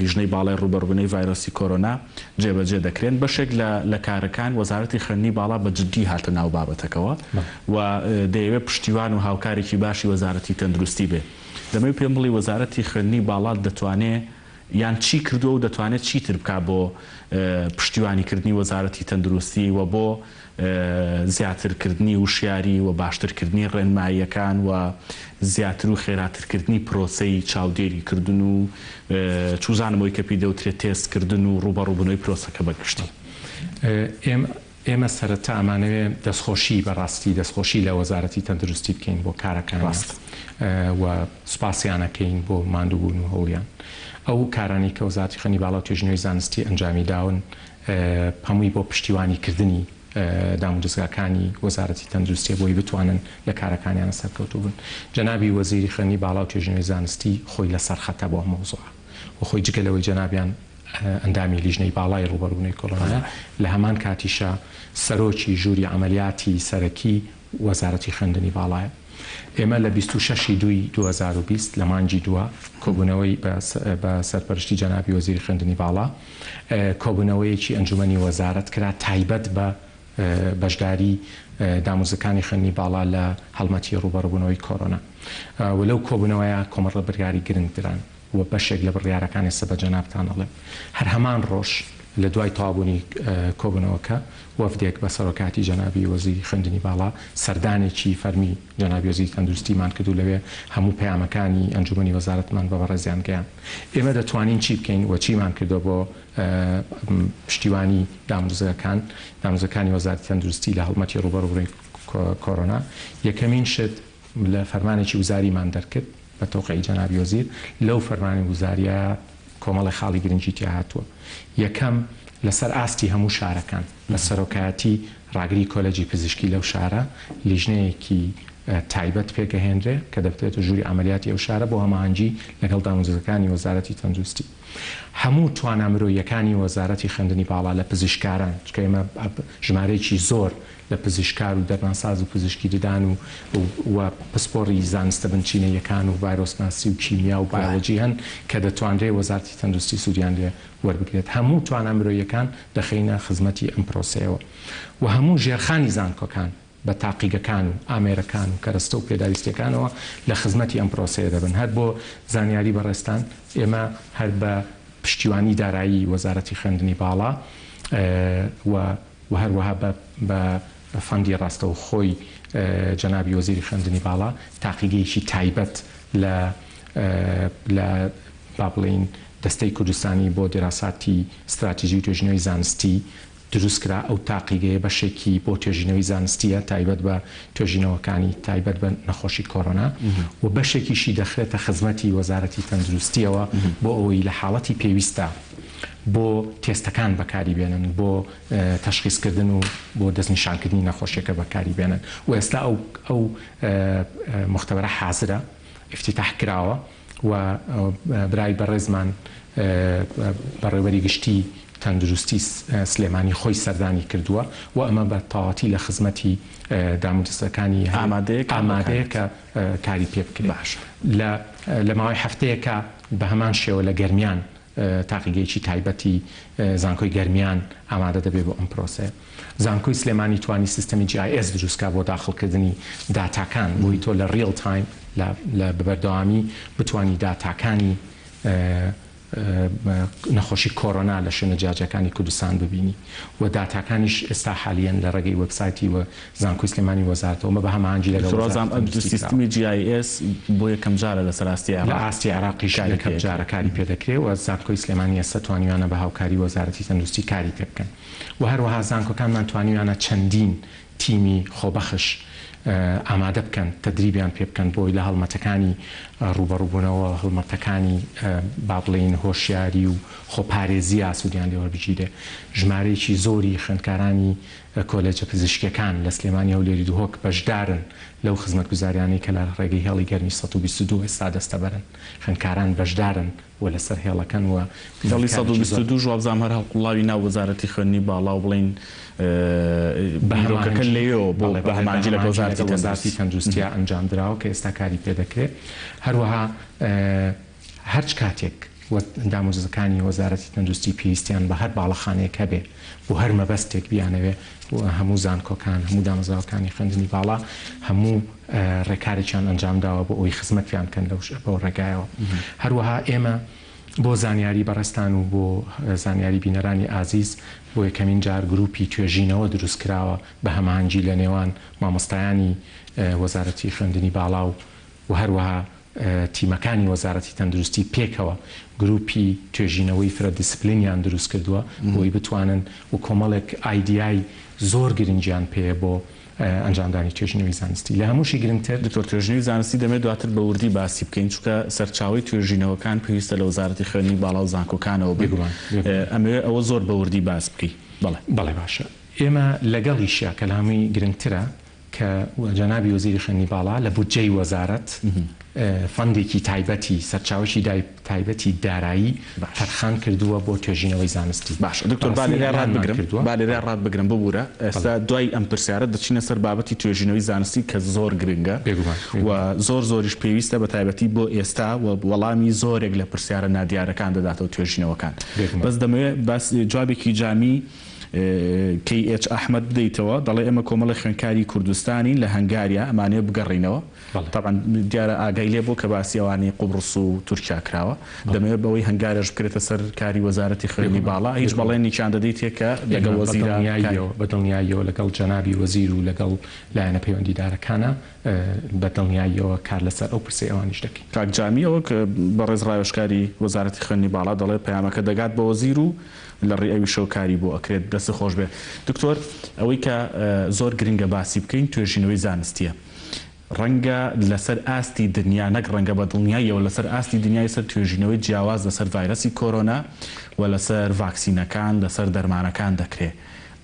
لیژنەی باڵای ڕووبەڕووبوونەوەی ڤایرۆسی کۆرۆنا جێبەجێ دەکرێن، بەشێک لە لە کارەکان وەزارەتی خوێندنی باڵا بە جددی هاتە ناو بابەتەکەوە و دەیەوێت پشتیوان و هاوکارێکی باشی وەزارەتی تەندروستی بێ. دەمەوێت پێم بڵێی وەزارەتی خوێندنی باڵا دەتوانێ یان چی کردووە و دەتوانێت چیتر بکا بۆ پشتیوانی کردنی وەزارەتی تەندروستی و بۆ زیاتر کردنی وشیاری و باشتر کردنی ڕێنماییەکان و زیاتر و خێراتر کردنی پرۆسەی چاودێری کردن و چوزانم ئەوەی کە پێی دەوترێت تێست کردن و ڕووبەڕووبوونەوەی پرۆسەکە بە گشتی. ئێمە سەرەتا ئەمانەوێ دەستخۆشی بە ڕاستی دەستخۆشی لە وەزارەتی تەندروستی بکەین بۆ کارەکانیان و سوپاسیان ئەکەین بۆ ماندووبوون و هەوڵیان. ئەو کارانەی کە وەزارەتی خوێندنی باڵا و توێژینەوەی زانستی ئەنجامی داون هەمووی بۆ پشتیوانی کردنی دامودەزگاکانی وەزارەتی تەندروستیە بۆی بتوانن لە کارەکانیانە سەرکەوتوو بن. جەنابی وەزیری خوێندنی باڵا و توێژینەوەی زانستی خۆی لەسەر خەتە بۆ ئەم مەوزوعە و خۆی جگە لەوەی جەنابیان ئەندامی لیژنەی باڵای ڕووبەڕووبوونەوەی کۆرۆنایە لە هەمان کاتیشا سەرۆکی ژووری عەمەلیاتی سەرەکی وەزارەتی خوێندنی باڵایە. ئێمە لە 26 ی دووی 2020 لە مانگی دووا کۆبوونەوەی بە سەرپەرشتی جەنابی وەزیری خوێندنی باڵا کۆبوونەوەیەکی ئەنجومەنی وەزارەت کرا تایبەت بە بەشداری داموزەکانی خوێندنی باڵا لە هەڵمەتی ڕووبەڕووبوونەوەی کۆرۆنا و لەو کۆبوونەوەیە کۆمەڵە بڕیاری گرنگ دران و بەشێک لە بڕیارەکان ئێستا بە جەنابتان ئەڵێم. هەر هەمان ڕۆژ لە دوای تەواوبوونی کۆبوونەوەکە وەفدێک بە سەرۆکایەتی جەنابی وەزیری خوێندنی باڵا سەردانێکی فەرمی جەنابی وەزیری تەندروستیمان کرد و لەوێ هەموو پەیامەکانی ئەنجومەنی وەزارەتمان بە بەڕێزیان گەیاند. ئێمە دەتوانین چی بکەین و چیمان کردووە بۆ پشتیوانی دامودەزگاکان دامودەزگاکانی وەزارەتی تەندروستی لە هەڵمەتی ڕووبەڕووبوونەوەی کۆرۆنا؟ یەکەمین شت لە فەرمانێکی وزاریمان دەرکرد بە تەوقیعی جەنابی وەزیر، لەو فەرمانی وزارییە کۆمەڵێ خاڵی گرنگی تیا هاتووە. یەکەم، لەسەر ئاستی هەموو شارەکان بە سەرۆکایەتی ڕاگری کۆلێجی پزیشکی لەو شارە لیژنەیەکی تایبەت پێکئەهێنرێ کە دەبترێتە ژووری عەمەلیاتی ئەو شارە بۆ هەماهەنگی لەگەڵ دامودەزگاکانی وەزارەتی تەندروستی. هەموو توانا مرۆییەکانی وەزارەتی خوێندنی باڵا لە پزیشکاران، چونکە ئێمە ژمارەیەکی زۆر لە پزیشکار و دەرمانساز و پزیشکی ددان و و پسپۆڕی زانستە بنچینەییەکان و ڤایرۆسناسی و کیمیا و بایۆلۆجی هەن کە دەتوانرێ وەزارەتی تەندروستی سوودیان لێ وەربگرێت. هەموو توانا مرۆییەکان دەخەینە خزمەتی ئەم پرۆسەیەوە و هەموو ژێرخانی زانکۆکان بە تاقیگەکان و ئامێرەکان و کەرەستە و پێداویستییەکانەوە لە خزمەتی ئەم پرۆسەیە دەبن. هەر بۆ زانیاری بەڕێزتان ئێمە هەر بە پشتیوانی دارایی وەزارەتی خوێندنی باڵا و و هەروەها بە بە. فەندی ڕاستەوخۆی جەنابی وەزیری خوێندنی باڵا تاقیگەیەکی تایبەت لە لە با بڵێین دەستەی کوردستانی بۆ دیراساتی ستراتیجی و توێژینەوەی زانستی دروست کرا، ئەو تاقیگەیە بەشێکی بۆ توێژینەوەی زانستییە تایبەت بە توێژینەوەکانی تایبەت بە نەخۆشی کۆرۆنا و بەشێکیشی دەخرێتە خزمەتی وەزارەتی تەندروستییەوە بۆ ئەوەی لە حاڵەتی پێویستدا بۆ تێستەکان بەکاری بێنن بۆ تەشخیسکردن و بۆ دەستنیشانکردنی نەخۆشیەکە بەکاری بێنن و ئێستا ئەو ئەو موختەبەرە حازرە ئیفتیتاح کراوە و برای بەڕێزمان بەڕێوبەری گشتی تەندروستی سلێمانی خۆی سەردانی کردووە و ئەمە بە تەواوەتی لە خزمەتی دامودەزگاکانی ئامادەیە کە کاری پێ بکرێت. لە لە ماوەی هەفتەیەکا بە هەمان شێوە لە گەرمیان تاقیگەیەکی تایبەتی زانکۆی گەرمیان ئامادە دەبێت بۆ ئەم پرۆسەیە. زانکۆی سلێمانی توانی سیستەمی GIS دروست کا بۆ داخڵکردنی داتاکان بۆی تۆ لە real time لە لە بەبەردەوامی بتوانی داتاکانی نەخۆشی کۆرۆنا لە شوێنە جیاجیاکانی کوردستان ببینی و داتاکانیش ئێستا حالیەن لە ڕێگەی وێبسایتی و زانکۆی سلێمانی وەزارەتەوە ئەمە بە هەماهەنگی لەگەڵ دکتۆر وەزارەتی وازام ئەم تەندروستی کراوە. سیستمی GIS بۆ یەکەم جارە لەسەر ئاستی لە عێراق ئاستی عێراقیش کاری یەکەم پێ جارە ئەکرێ. کاری پێ دەکرێ و زانکۆی سلێمانی ئێستا توانیویانە بە هاوکاری وەزارەتی تەندروستی کاری پێ بکەن و هەروەها زانکۆکانمان توانیویانە چەندین تیمی خۆبەخش ئامادە بکەن، تەدریبیان پێ بکەن بۆی لە هەڵمەتەکانی ڕووبەڕووبوونەوە، هەڵمەتەکانی با بڵێین هۆشیاری و خۆپارێزییا سوودیان لێ وەربگیرێ. ژمارەیەکی زۆری خوێندکارانی کۆلێجە پزیشکییەکان لە سلێمانی، هەولێری دهۆک بەشدارن لەو خزمەتگوزاریانەی کە لە ڕێگەی هێڵی گەرمی 122 ئێستا دەستەبەرن. خوێندکاران بەشدارن و لەسەر هێڵەکەن و هێڵی کارێکی 122 زۆر. ش وابزانم هەر هەڵقوڵاوی ناو وەزارەتی خوێندنی باڵا و بڵێین بە بیرۆکەکە هەماهەنگی لەوێوە بۆ بەڵێ بە بەڵێ بە هەماهەنگی لەگەڵ هەماهەنگی وەزارەتی لەگەڵ وەزارەتی تەندروستی. تەندروستیا ئەنجام دراوە کە ئێستا کاری پێ دەکرێ. هەروەها هەرچ کاتێک دامودەزگاکانی وەزارەتی تەندروستی پێویستیان بە هەر باڵەخانەیەک هەبێ بۆ هەر مەبەستێک بیانەوێ هەموو زانکۆکان، هەموو دامەزراوەکانی خوێندنی باڵا هەموو ڕێکارێکیان ئەنجام داوە بۆ ئەوەی خزمەتیان بکەن لەو بەو ڕێگایەوە. هەروەها ئێمە بۆ زانیاری بەڕێزتان و بۆ زانیاری بینەرانی ئازیز بۆ یەکەمین جار گروپی توێژینەوە دروست کراوە بە هەماهەنگی لە نێوان مامۆستایانی وەزارەتی خوێندنی باڵا و و هەروەها تیمەکانی وەزارەتی تەندروستی پێکەوە گروپی توێژینەوەی فرە دیسپلینیان دروست کردووە بۆی بتوانن و کۆمەڵێک ئایدیای زۆر گرنگیان پێیە بۆ ئەنجامدانی توێژینەوەی زانستی لە هەمووشی گرنگتر. دکتۆر توێژینەوەی زانستی دەمەوێت دواتر بە وردی باسی بکەین چونکە سەرچاوەی توێژینەوەکان پێویستە لە وەزارەتی خوێندنی باڵا و زانکۆکانەوە بن بێگومان بێگومان. ئەمەوێت ئەوە زۆر بە وردی باس بکەی. بەڵێ. بەڵێ باشە ئێمە لەگەڵیشیا کە لە هەمووی گرنگترە کە جەنابی وەزیری خوێندنی باڵا لە بودجەی وەزارەت فەندێکی تایبەتی، سەرچاوەکی تایبەتی دارایی تەرخان کردووە بۆ توێژینەوەی زانستی. باشە دکتۆر با بەڕاستی لێرە ڕات ئیعلانمان بگرم، کردووە. با لێرە ڕات بگرم ببورە، ئێستا دوای ئەم پرسیارە دەچینە سەر بابەتی توێژینەوەی زانستی کە زۆر گرنگە بێگومان، و بێگومان. زۆر زۆریش پێویستە بە تایبەتی بۆ ئێستا و وەڵامی زۆرێک لە پرسیارە نادیارەکان دەداتەوە توێژینەوەکان. بێگومان. بەس دەمەوێت باس جوابێکی جامی کەی ئێچ ئەحمەد بدەیتەوە دەڵێ ئێمە کۆمەڵێک خوێندکاری کوردستانین لە هەنگاریا ئەمانەوێ بگەڕێینەوە تەبعەن دیارە ئاگای لێ بوو کە باسی ئەوانەی قوبڕس و تورکیا کراوە دەمەوێت بەوەی هەنگاریاش بکرێتە سەر کاری وەزارەتی خوێندنی باڵا هیچ بەڵێنێکیان دەدەیتێ کە لەگەڵ وەزیرا کاری. بە دڵنیاییەوە لەگەڵ جەنابی وەزیر و لەگەڵ لایەنە پەیوەندیدارەکانا بە دڵنیاییەوە کار لەسەر ئەو پرسەی ئەوانیش دەکەین. کاک جامی ئەوە بەڕێز ڕاوێژکاری وەزارەتی خوێندنی باڵا دەڵێ پەیامەکە دەگات بە وەزیر و لە ڕێی ئەویشەوە کاری بۆ ئەکرێت. دەستت خۆش بێ دکتۆر. ئەوەی کە زۆر گرنگە باسی بکەین توێژینەوەی زانستیە. ڕەنگە لەسەر ئاستی دنیا نەک ڕەنگە بە دڵنیاییەوە لەسەر ئاستی دنیای سەر توێژینەوەی جیاواز لەسەر ڤایرەسی کۆرۆنا و لەسەر ڤاکسینەکان لەسەر دەرمانەکان دەکرێ.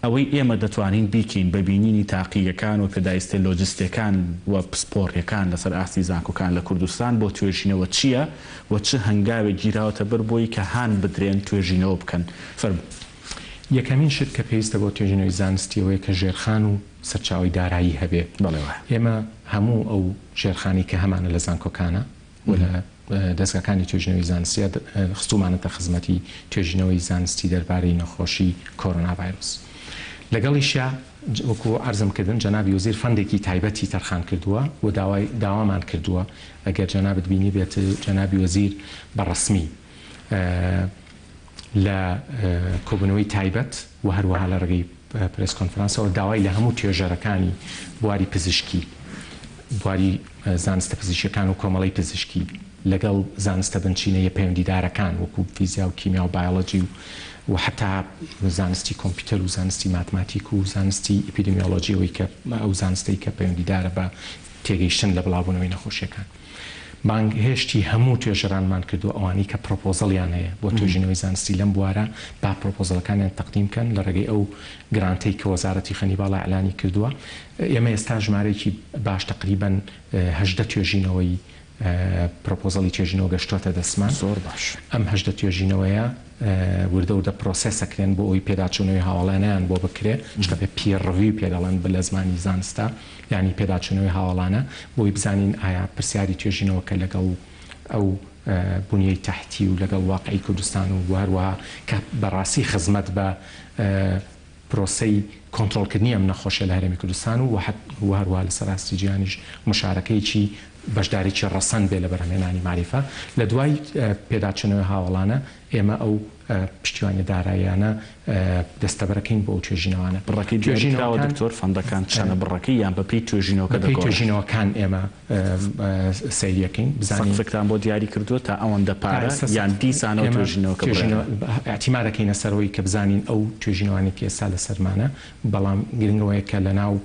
ئەوەی ئێمە دەتوانین بیکەین بە بینینی تاقیگەکان و پێداویستیە لۆجستیەکان و پسپۆڕیەکان لەسەر ئاستی زانکۆکان لە کوردستان بۆ توێژینەوە چیە و چ هەنگاوێک گیراوەتە بەر بۆی کە هان بدرێن توێژینەوە بکەن؟ فەرموو. یەکەمین شت کە پێویستە بۆ توێژینەوەی زانستی ئەوەیە کە ژێرخان و سەرچاوەی دارایی هەبێ. بەڵێ وایە. ئێمە هەموو ئەو ژێرخانەی کە هەمانە لە زانکۆکانە و لە دەزگاکانی توێژینەوەی زانستیە خستوومانەتە خزمەتی توێژینەوەی زانستی دەربارەی نەخۆشی کۆرۆنا ڤایرۆس. لەگەڵیشیا وەکو عەرزم کردن جەنابی وەزیر فەندێکی تایبەتی تەرخان کردووە و داوای داوامان کردووە ئەگەر جەنابت بینیبێت جەنابی وەزیر بە ڕەسمی لە کۆبوونەوەی تایبەت و هەروەها لە ڕێگەی. پرێس کۆنفرانسەوە داوای لە هەموو توێژەرەکانی بواری پزیشکی، بواری زانستە پزیشکیەکان و کۆمەڵەی پزیشکی لەگەڵ زانستە بنچینەییە پەیوەندیدارەکان وەکو فیزیا و کیمیا و بایۆلۆجی و و حەتا زانستی کۆمپیوتەر و زانستی ماتماتیک و زانستی ئیپیدمیۆلۆجی ئەوەی کە ئەو زانستەی کە پەیوەندیدارە بە تێگەیشتن لە بڵاوبوونەوەی نەخۆشیەکان. بانگهێشتی هەموو توێژەرانمان کردووە ئەوانەی کە پرۆپۆزەڵیان هەیە بۆ توێژینەوەی زانستی لەم بوارە با پرۆپۆزەڵەکانیان تەقدیم بکەن لە ڕێگەی ئەو گرانتەی کە وەزارەتی خوێندنی باڵا ئیعلانی کردووە ئێمە ئێستا ژمارەیەکی باش تەقریبەن 18 توێژینەوەی پرۆپۆزەڵی توێژینەوە گەشتۆتە دەستمان. زۆر باش. ئەم 18 توێژینەوەیە وردە وردە پرۆسێس ئەکرێن بۆ ئەوەی پێداچوونەوەی هاوەڵانەیان بۆ بکرێ چونکە پێ peer review پێ دەڵێن لە زمانی زانستا یانی پێداچوونەوەی هاوەڵانە بۆی بزانین ئایا پرسیاری توێژینەوەکە لەگەڵ ئەو بونیەی تەحتی و لەگەڵ واقعی کوردستان و هەروەها کە بەڕاستی خزمەت بە پرۆسەی کۆنترۆڵکردنی ئەم نەخۆشیە لە هەرێمی کوردستان و و هەروەها لەسەر ئاستی جیهانیش مشارەکەیەکی بەشداریی ڕەسەن بێ لە بەرهەمهێنانی مەعریفە. لە دوای پێداچوونەوەی هاوەڵانە ئێمە ئەو پشتیوانیە داراییانە دەستەبەرەکەین بۆ ئەو توێژینەوانە. بڕەکەی دیاری کراوە دکتۆر فەندەکان چەنە بڕەکەی یان بەپێی توێژینەوەکە بەپێی توێژینەوەکان ئێمە سەیریەکەین بزانین. سەقفێکتان بۆ دیاری کردووە تا ئەوەندە پارە یان دیسانەوە توێژینەوەکە بڕیارە؟ ئیعتیماد ئەکەینە سەر ئەوەی کە بزانین ئەو توێژینەوانەی کە ئێستا لەسەرمانە بەڵام گرنگ ئەوەیە کە لەناو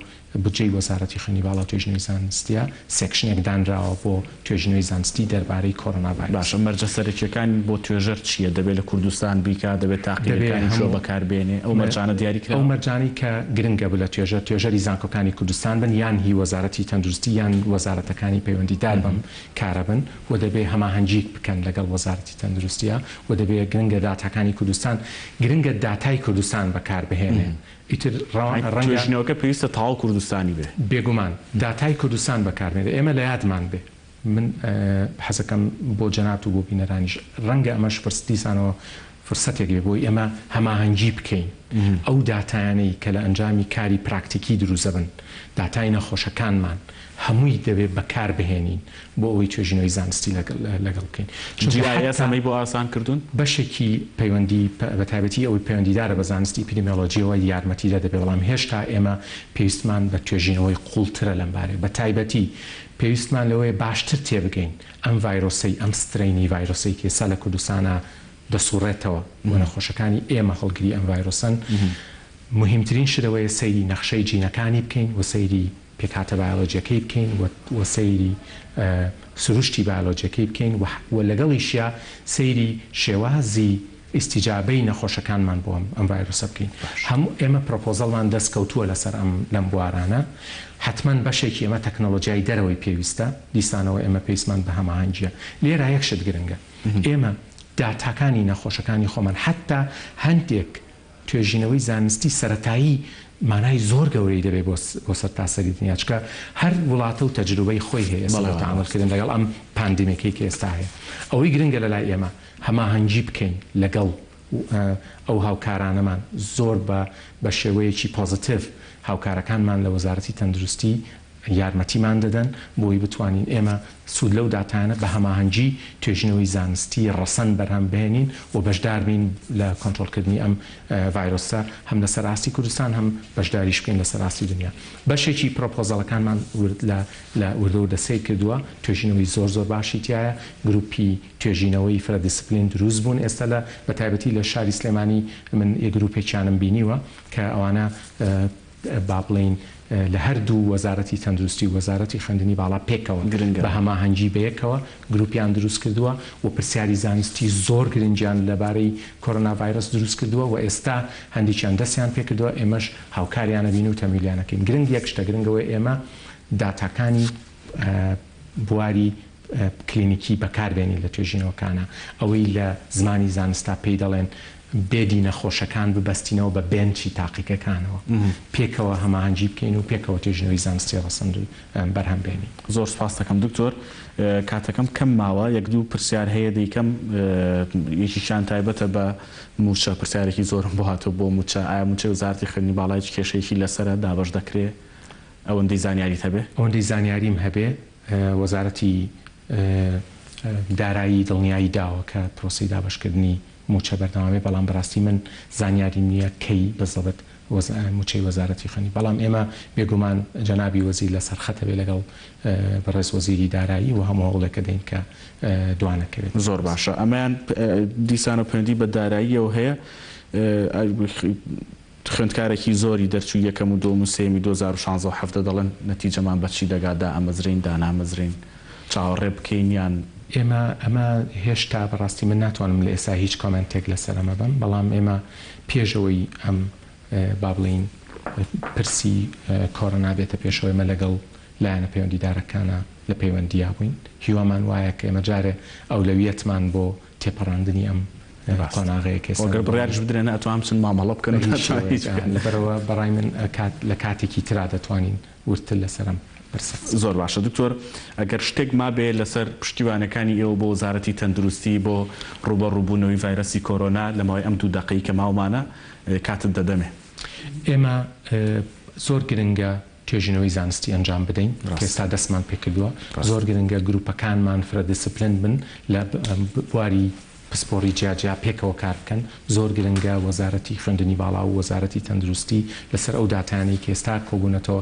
بودجەی وەزارەتی خوێندنی باڵا و توێژینەوەی زانستییە، section ێک دانراوە بۆ توێژینەوەی زانستی دەربارەی کۆرۆنا ڤایرۆس. باشە مەرجە سەرەکییەکان بۆ توێژەر چییە؟ دەبێ لە کوردستان بیکا؟ دەبێ تاقیگەکانی کوێ بەکار بێنێ؟ ئەو مەرجانە دیاری کراوە؟ ئەو مەرجانەی کە گرنگە لە توێژەر، توێژەری زانکۆکانی کوردستان بن یان هی وەزارەتی تەندروستی یان وەزارەتەکانی پەیوەندیدار بەم کارە بن و دەبێ هەماهەنگی بکەن لەگەڵ وەزارەتی تەندروستییە و دەبێ گرنگە داتاکانی کوردستان گرنگە داتای کوردستان بەکار بهێنێ. ئیتر ڕەنگە. توێژینەوەکە پێویستە تەواو کوردستانی بێ. بێگومان داتای کوردستان بەکاربێنرێ. ئێمە لە یادمان بێ من حەزەکەم بۆ جەنابت و بۆ بینەرانیش ڕەنگە ئەمەش دیسانەوە فرسەتێک بێ بۆی ئێمە هەماهەنگی بکەین ئەو داتایانەی کە لە ئەنجامی کاری پراکتیکی دروست دەبن داتای نەخۆشەکانمان هەمووی دەبێ بەکار بهێنین بۆ ئەوەی توێژینەوەی زانستی لەگەڵ بکەین. چونکە GIS ئەمەی بۆ ئاسان کردوون؟ بەشێکی پەیوەندی بە تایبەتی ئەوەی پەیوەندیدارە بە زانستی ئیپیدمیۆلۆجییەوە یارمەتیدەر دەبێت، بەڵام هێشتا ئێمە پێویستمان بە توێژینەوەی قووڵترە لەم بارەیە. بە تایبەتی پێویستمان لەوەیە باشتر تێبگەین ئەم ڤایرۆسەی، ئەم strain ی ڤایرۆسەی کە ئێستا لە کوردستانا دەسوڕێتەوە و نەخۆشەکانی ئێمە هەڵگری ئەم ڤایرۆسەن، موهیمترین شت ئەوەیە سەیری نەخشەی جینەکانی بکەین و سەیری پێکهاتە بایۆلۆجیەکەی بکەین و و سەیری سروشتی بایۆلۆجیەکەی بکەین و و لەگەڵیشیا سەیری شێوازی ئیستیجابەی نەخۆشەکانمان بۆ ئەم ئەم ڤایرۆسە بکەین. هەموو ئێمە پرۆپۆزەڵمان دەست کەوتووە لەسەر ئەم لەم بوارانە. حەتمەن بەشێکی ئێمە تەکنەلۆجیای دەرەوەی پێویستە. دیسانەوە ئێمە پێویستمان بە هەماهەنگیە. لێرە یەک شت گرنگە. ئێمە داتاکانی نەخۆشەکانی خۆمان حەتتا هەندێک توێژینەوەی زانستی سەرەتایی مانای زۆر گەورەی دەبێت بۆ بۆ سەرتاسەری دنیا چونکە هەر وڵاتە و تەجروبەی خۆی هەیە ئێستا بۆ تەعامول کردن لەگەڵ ئەم pandemic ەی کە ئێستا هەیە ئەوەی گرنگە لەلای ئێمە هەماهەنگی بکەین لەگەڵ ئەو هاوکارانەمان زۆر بە بە شێوەیەکی positive هاوکارەکانمان لە وەزارەتی تەندروستی یارمەتیمان دەدەن بۆی بتوانین ئێمە سوود لەو داتایانە بە هەماهەنگی توێژینەوەی زانستی ڕەسەن بەرهەم بهێنین و بەشدار بین لە کۆنترۆڵکردنی ئەم ڤایرۆسە هەم لەسەر ئاستی کوردستان هەم بەشداریش بکەین لەسەر ئاستی دنیا. بەشێکی پرۆپۆزەڵەکانمان ورد لە لە وردە وردە سەیر کردووە، توێژینەوەی زۆر زۆر باشی تیایە، گروپی توێژینەوەی فرە دیسپلین دروست بوون ئێستا لە بە تایبەتی لە شاری سلێمانی من گروپێکیانم بینیوە کە ئەوانە با بڵێین لە هەردوو وەزارەتی تەندروستی و وەزارەتی خوێندنی باڵا پێکەوە گرنگە. بە هەماهەنگی بەیەکەوە گروپیان دروست کردووە و پرسیاری زانستی زۆر گرنگیان لەبارەی کۆرۆنا ڤایرۆس دروست کردووە و ئێستا هەندێکیان دەستیان پێکردووە ئێمەش هاوکاریان ئەبین و تەمویلیان ئەکەین. گرنگ یەک شتە گرنگ ئەوەیە ئێمە داتاکانی بواری کلینیکی بەکار بێنین لە توێژینەوەکانا، ئەوەی لە زمانی زانستا پێی دەڵێن bed ی نەخۆشەکان ببەستینەوە بە bench ی تاقیگەکانەوە، پێکەوە هەماهەنگی بکەین و پێکەوە توێژینەوەی زانستی ڕەسەن بەرهەم بێنین. زۆر سوپاست دەکەم دکتۆر، کاتەکەم کەم ماوە یەک دوو پرسیار هەیە دەیکەم، یەکێکیان تایبەتە بە مووچە، پرسیارێکی زۆرم بۆ هاتووە بۆ مووچە، ئایا مووچەی وەزارەتی خوێندنی باڵا هیچ کێشەیەکی لەسەرە دابەش دەکرێ؟ ئەوەندەی زانیاریت هەبێ؟ ئەوەندەی زانیاریم هەبێ وەزارەتی دارایی دڵنیایی داوە کە پرۆسەی دابەشکردنی مووچە بەردەوام بێت، بەڵام بەڕاستی من زانیاریم نییە کەی بزەبت. مووچەی وەزارەتی خوێندنی بەڵام ئێمە بێگومان جەنابی وەزیر لەسەر خەت ئەبێ لەگەڵ بەڕێز وەزیری دارایی و هەموو هەوڵێک ئەدەین کە دوانەکەوێت. زۆر باشە ئەمەیان دیسانەوە پەیوەندی بە داراییەوە هەیە خوێندکارێکی زۆری دەرچووی یەکەم و دووەم و سێیەمی 2016 و 17 دەڵێن نەتیجەمان بە چی دەگات دائەمەزرێین دانامەزرێین چاوەڕێ بکەین یان. ئێمە ئەمە هێشتا بەڕاستی من ناتوانم لە ئێستا هیچ کۆمێنتێک لەسەر ئەمە بەم بەڵام ئێمە پێش ئەوەی ئەم با بڵێین پرسی کۆرۆنا بێتە پێشەوە ئێمە لەگەڵ لایەنە پەیوەندیدارەکانا لە پەیوەندیا بووین هیوامان وایە کە ئێمە جارێ ئەولەویەتمان بۆ تێپەڕاندنی ئەم قۆناغەیە کە ئێستا گەر بڕیاریش بدرێ نە ئەتوان بچن مامەڵە بکەن و ناتوان هیچ بکەن. لەبەرئەوە بەڕای من کات لە کاتێکی ترا دەتوانین وردتر لەسەر ئەم پرسە قسە زۆر باشە دکتۆر ئەگەر شتێک مابێ لەسەر پشتیوانەکانی ئێوە بۆ وەزارەتی تەندروستی بۆ ڕووبەڕووبوونەوەی ڤایرەسی کۆرۆنا لە ماوەی ئەم دوو دەقەی کە ماومانە کاتت دەدەمێ. ئێمە زۆر گرنگە توێژینەوەی زانستی ئەنجام بدەین کە ئێستا دەستمان پێکردووە، زۆر گرنگە گروپەکانمان فرە دیسپلن بن لە بواری پسپۆڕی جیاجیا پێکەوە کار بکەن، زۆر گرنگە وەزارەتی خوێندنی باڵا و وەزارەتی تەندروستی لەسەر ئەو داتایانەی کە ئێستا کۆبوونەتەوە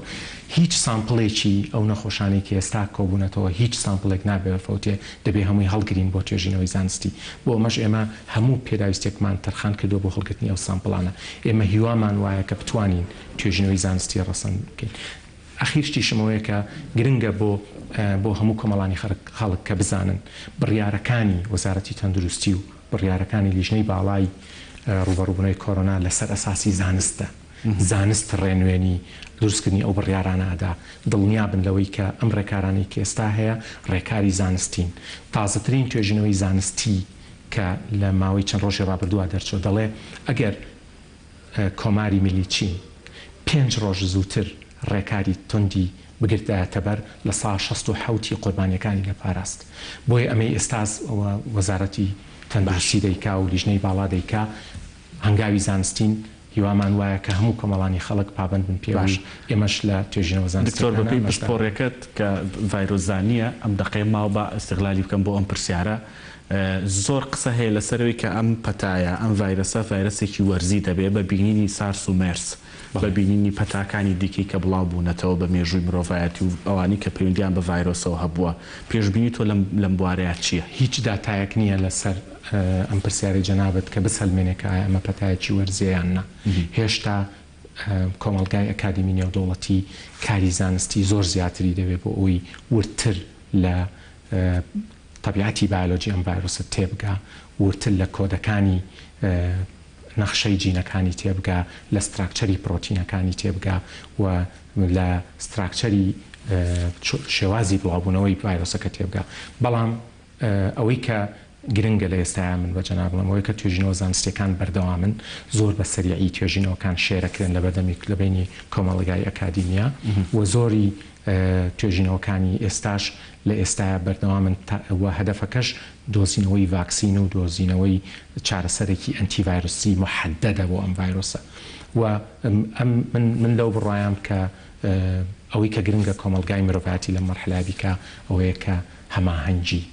هیچ sample ێکی ئەو نەخۆشانەی کە ئێستا کۆبوونەتەوە هیچ sample ێک نابێ بفەوتێ دەبێ هەمووی هەڵگرین بۆ توێژینەوەی زانستی بۆ ئەمەش ئێمە هەموو پێداویستیەکمان تەرخان کردووە بۆ هەڵگرتنی ئەو sample انە ئێمە هیوامان وایە کە بتوانین توێژینەوەی زانستی ڕەسەن بکەین. ئەخیر شتیشم ئەوەیە کە گرنگە بۆ بۆ هەموو کۆمەڵانی خەڵک کە بزانن بڕیارەکانی وەزارەتی تەندروستی و بڕیارەکانی لیژنەی باڵای ڕووبەڕووبوونەوەی کۆرۆنا لەسەر ئەساسی زانستە. زانست ڕێنوێنی دروستکردنی ئەو بڕیارانە ئەدا. دڵنیابن لەوەی کە ئەم ڕێکارانەی کە ئێستا هەیە ڕێکاری زانستین. تازەترین توێژینەوەی زانستی کە لە ماوەی چەند ڕۆژی ڕابردووە دەرچووە دەڵێ ئەگەر کۆماری میللی چین پێنج ڕۆژ زووتر ڕێکاری توندی بگرتایەتە بەر، 67% ی قوربانییەکانی دەپاراست. بۆیە ئەمەی ئێستاس وەزارەتی تەندروستی دەیکا و لیژنەی باڵا دەیکا هەنگاوی زانستین، هیوامان وایە کە هەموو کۆمەڵانی خەڵک پابەند بن پێوەی، باش ئێمەش لە توێژینەوە دکتۆر زانستییەکانا بەپێی بەشدارین. پسپۆڕیەکەت کە ڤایرۆسزانییە ئەم دەقەیە ماوە با ئیستغلالی بکەم بۆ ئەم پرسیارە، زۆر قسە هەیە لەسەرەوەی کە ئەم پەتایە، ئەم ڤایرەسە ڤایرەسێکی وەرزی دەبێ بە بینینی سارس و مێرس، بە بینینی پەتاکانی دیکەی کە بڵاو بوونەتەوە بە مێژووی مرۆڤایەتی و ئەوانەی کە پەیوەندیان بە ڤایرۆسەوە هەبووە. پێشبینی تۆ لەم لەم بوارەیا چییە؟ هیچ داتایەک نییە لەسەر ئەم پرسیارەی جەنابت کە بسەلمێنێ کە ئایا ئەمە پەتایەکی وەرزییە یان نا. هێشتا کۆمەڵگای ئەکادیمی نێودەوڵەتی کاری زانستی زۆر زیاتری دەوێ بۆ ئەوەی وردتر لە تەبیعەتی بایۆلۆجی ئەم ڤایرۆسە تێبگا، وردتر لە کۆدەکانی نەخشەی جینەکانی تێبگا، لە structure ی پڕۆتینەکانی تێبگا و لە structure ی شێوازی بڵاوبوونەوەی ڤایرۆسەکە تێبگا. بەڵام ئەوەی کە گرنگە لە ئێستایا من بە جەناب بڵێم ئەوەیە کە توێژینەوە زانستییەکان بەردەوامن، زۆر بە سەریعی توێژینەوەکان share ئەکرێن لە بەردەمی لە بەینی کۆمەڵگای ئەکادیمیا و زۆری توێژینەوەکانی ئێستاش لە ئێستایا بەردەوامن تا و هەدەفەکەش دۆزینەوەی ڤاکسین و دۆزینەوەی چارەسەرێکی ئەنتی ڤایرۆسی موحەدەدە بۆ ئەم ڤایرۆسە و ئەم من من لەو بڕوایام کە ئەوەی کە گرنگە کۆمەڵگای مرۆڤایەتی لەم مەرحەلەیا بیکا ئەوەیە کە هەماهەنگی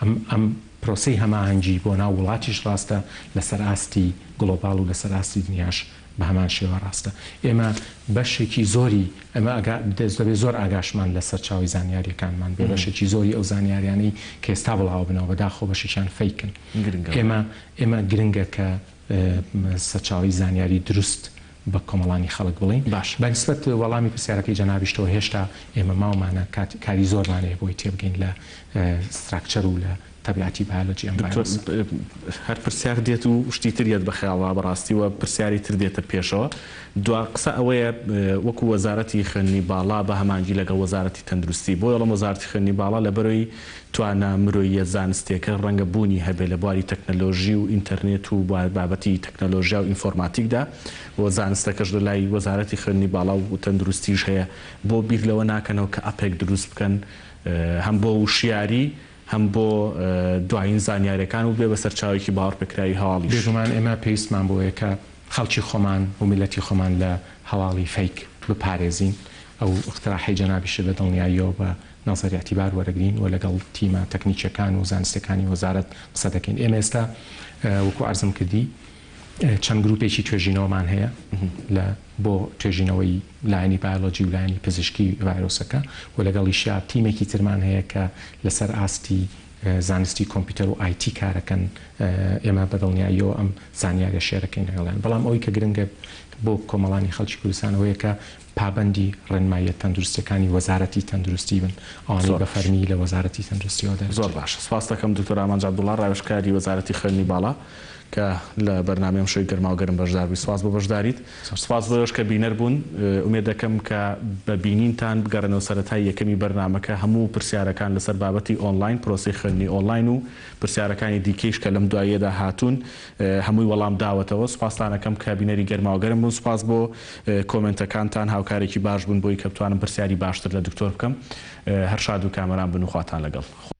ئەم ئەم پرۆسەی هەماهەنگی بۆ ناو وڵاتیش ڕاستە لەسەر ئاستی گڵۆباڵ و لەسەر ئاستی دنیاش بە هەمان شێوە ڕاستە. ئێمە بەشێکی زۆری ئەمە ئەگا دەبێ زۆر ئاگاشمان لە سەرچاوەی زانیارییەکانمان بێ. بەشێکی زۆری ئەو زانیاریانەی کە ئێستا بڵاوە بنەوە بەداخەوە بەشێکیان fake ن. ئێمە ئێمە گرنگە کە سەرچاوەی زانیاری دروست بە کۆمەڵانی خەڵک بڵێین. باشە. بە نیسبەت وەڵامی پرسیارەکەی جەنابیشتەوە هێشتا ئێمە ماومانە کات کاری زۆرمان هەیە بۆی تێبگەین لە structure و لە تەبیعەتی بایۆلۆجی ئەم دکتۆر ڤایرۆسە. هەر پرسیار دێت و شتی تر یەت بە خەیاڵا بەڕاستی و پرسیاری تر دێتە پێشەوە دوا قسە ئەوەیە وەکو وەزارەتی خوێندنی باڵا بە هەمانگی لەگەڵ وەزارەتی تەندروستی بۆ ئەڵێم وەزارەتی خوێندنی باڵا لەبەرەوەی توانا مرۆییە زانستیەکە ڕەنگە بوونی هەبێ لە بواری تەکنەلۆژی و ئینتەرنێت و بابەتی تەکنەلۆژیا و ئینفۆرماتیکدا و زانستەکەش لە لای وەزارەتی خوێندنی باڵا و تەندروستیش هەیە بۆ بیر لەوە ناکەنەوە کە ئەپێک دروست بکەن هەم بۆ وشیاری هەم بۆ دوایین زانیاریەکان و بێ بە سەرچاوەیەکی باوەڕپێکراوی هەواڵیش. بێگومان ئێمە پێویستمان بەوەیە کە خەڵکی خۆمان و میللەتی خۆمان لە هەواڵی fake بپارێزین، ئەو ئیقتراحەی جەنابیشت بە دڵنیاییەوە بە نەزەر ئیعتیبار وەرەگرین و لەگەڵ تیمە تەکنیکیەکان و زانستیەکانی وەزارەت قسە دەکەین. ئێمە ئێستا وەکو عەرزم کردی. چەند گروپێکی توێژینەوەمان هەیە لە بۆ توێژینەوەی لایەنی بایۆلۆجی و لایەنی پزیشکی ڤایرۆسەکە و لەگەڵیشیا تیمێکی ترمان هەیە کە لەسەر ئاستی زانستی کۆمپیوتەر و IT کارەکەن، ئێمە بە دڵنیاییەوە ئەم زانیاریە share ەکەین لەگەڵیان. بەڵام ئەوەی کە گرنگە بۆ کۆمەڵانی خەڵکی کوردستان ئەوەیە کە پابەندی ڕێنماییە تەندروستیەکانی وەزارەتی تەندروستی بن، ئەوانەی زۆر بە باش. فەرمی لە وەزارەتی تەندروستیەوە زۆر دەرچوون. باشە سپاست دەکەم دکتۆر ئامانج عەبدوڵا ڕاوێژکاری وەزارەتی خوێندنی باڵا کە لە بەرنامەی ئەمشەوی گەرماو گەرم بەشدار بووی سپاس بۆ بەشداریت زۆر سپاس سپاس. بۆ ئێوەش کە بینەر بوون ئومێد دەکەم کە بە بینینتان بگەڕێنەوە سەرەتای یەکەمی بەرنامەکە هەموو پرسیارەکان لەسەر بابەتی ئۆنلاین پرۆسەی خوێندنی ئۆنلاین و پرسیارەکانی دیکەیش کە لەم دواییەدا هاتوون هەمووی وەڵام داوەتەوە سوپاستان ئەکەم کە بینەری گەرماوگەرم بوون سوپاس بۆ کۆمێنتەکانتان هاوکارێکی باش بوون بۆی کە بتوانم پرسیاری باشتر لە دکتۆر بکەم هەر شاد و کامەران بن و خواتان لەگەڵ.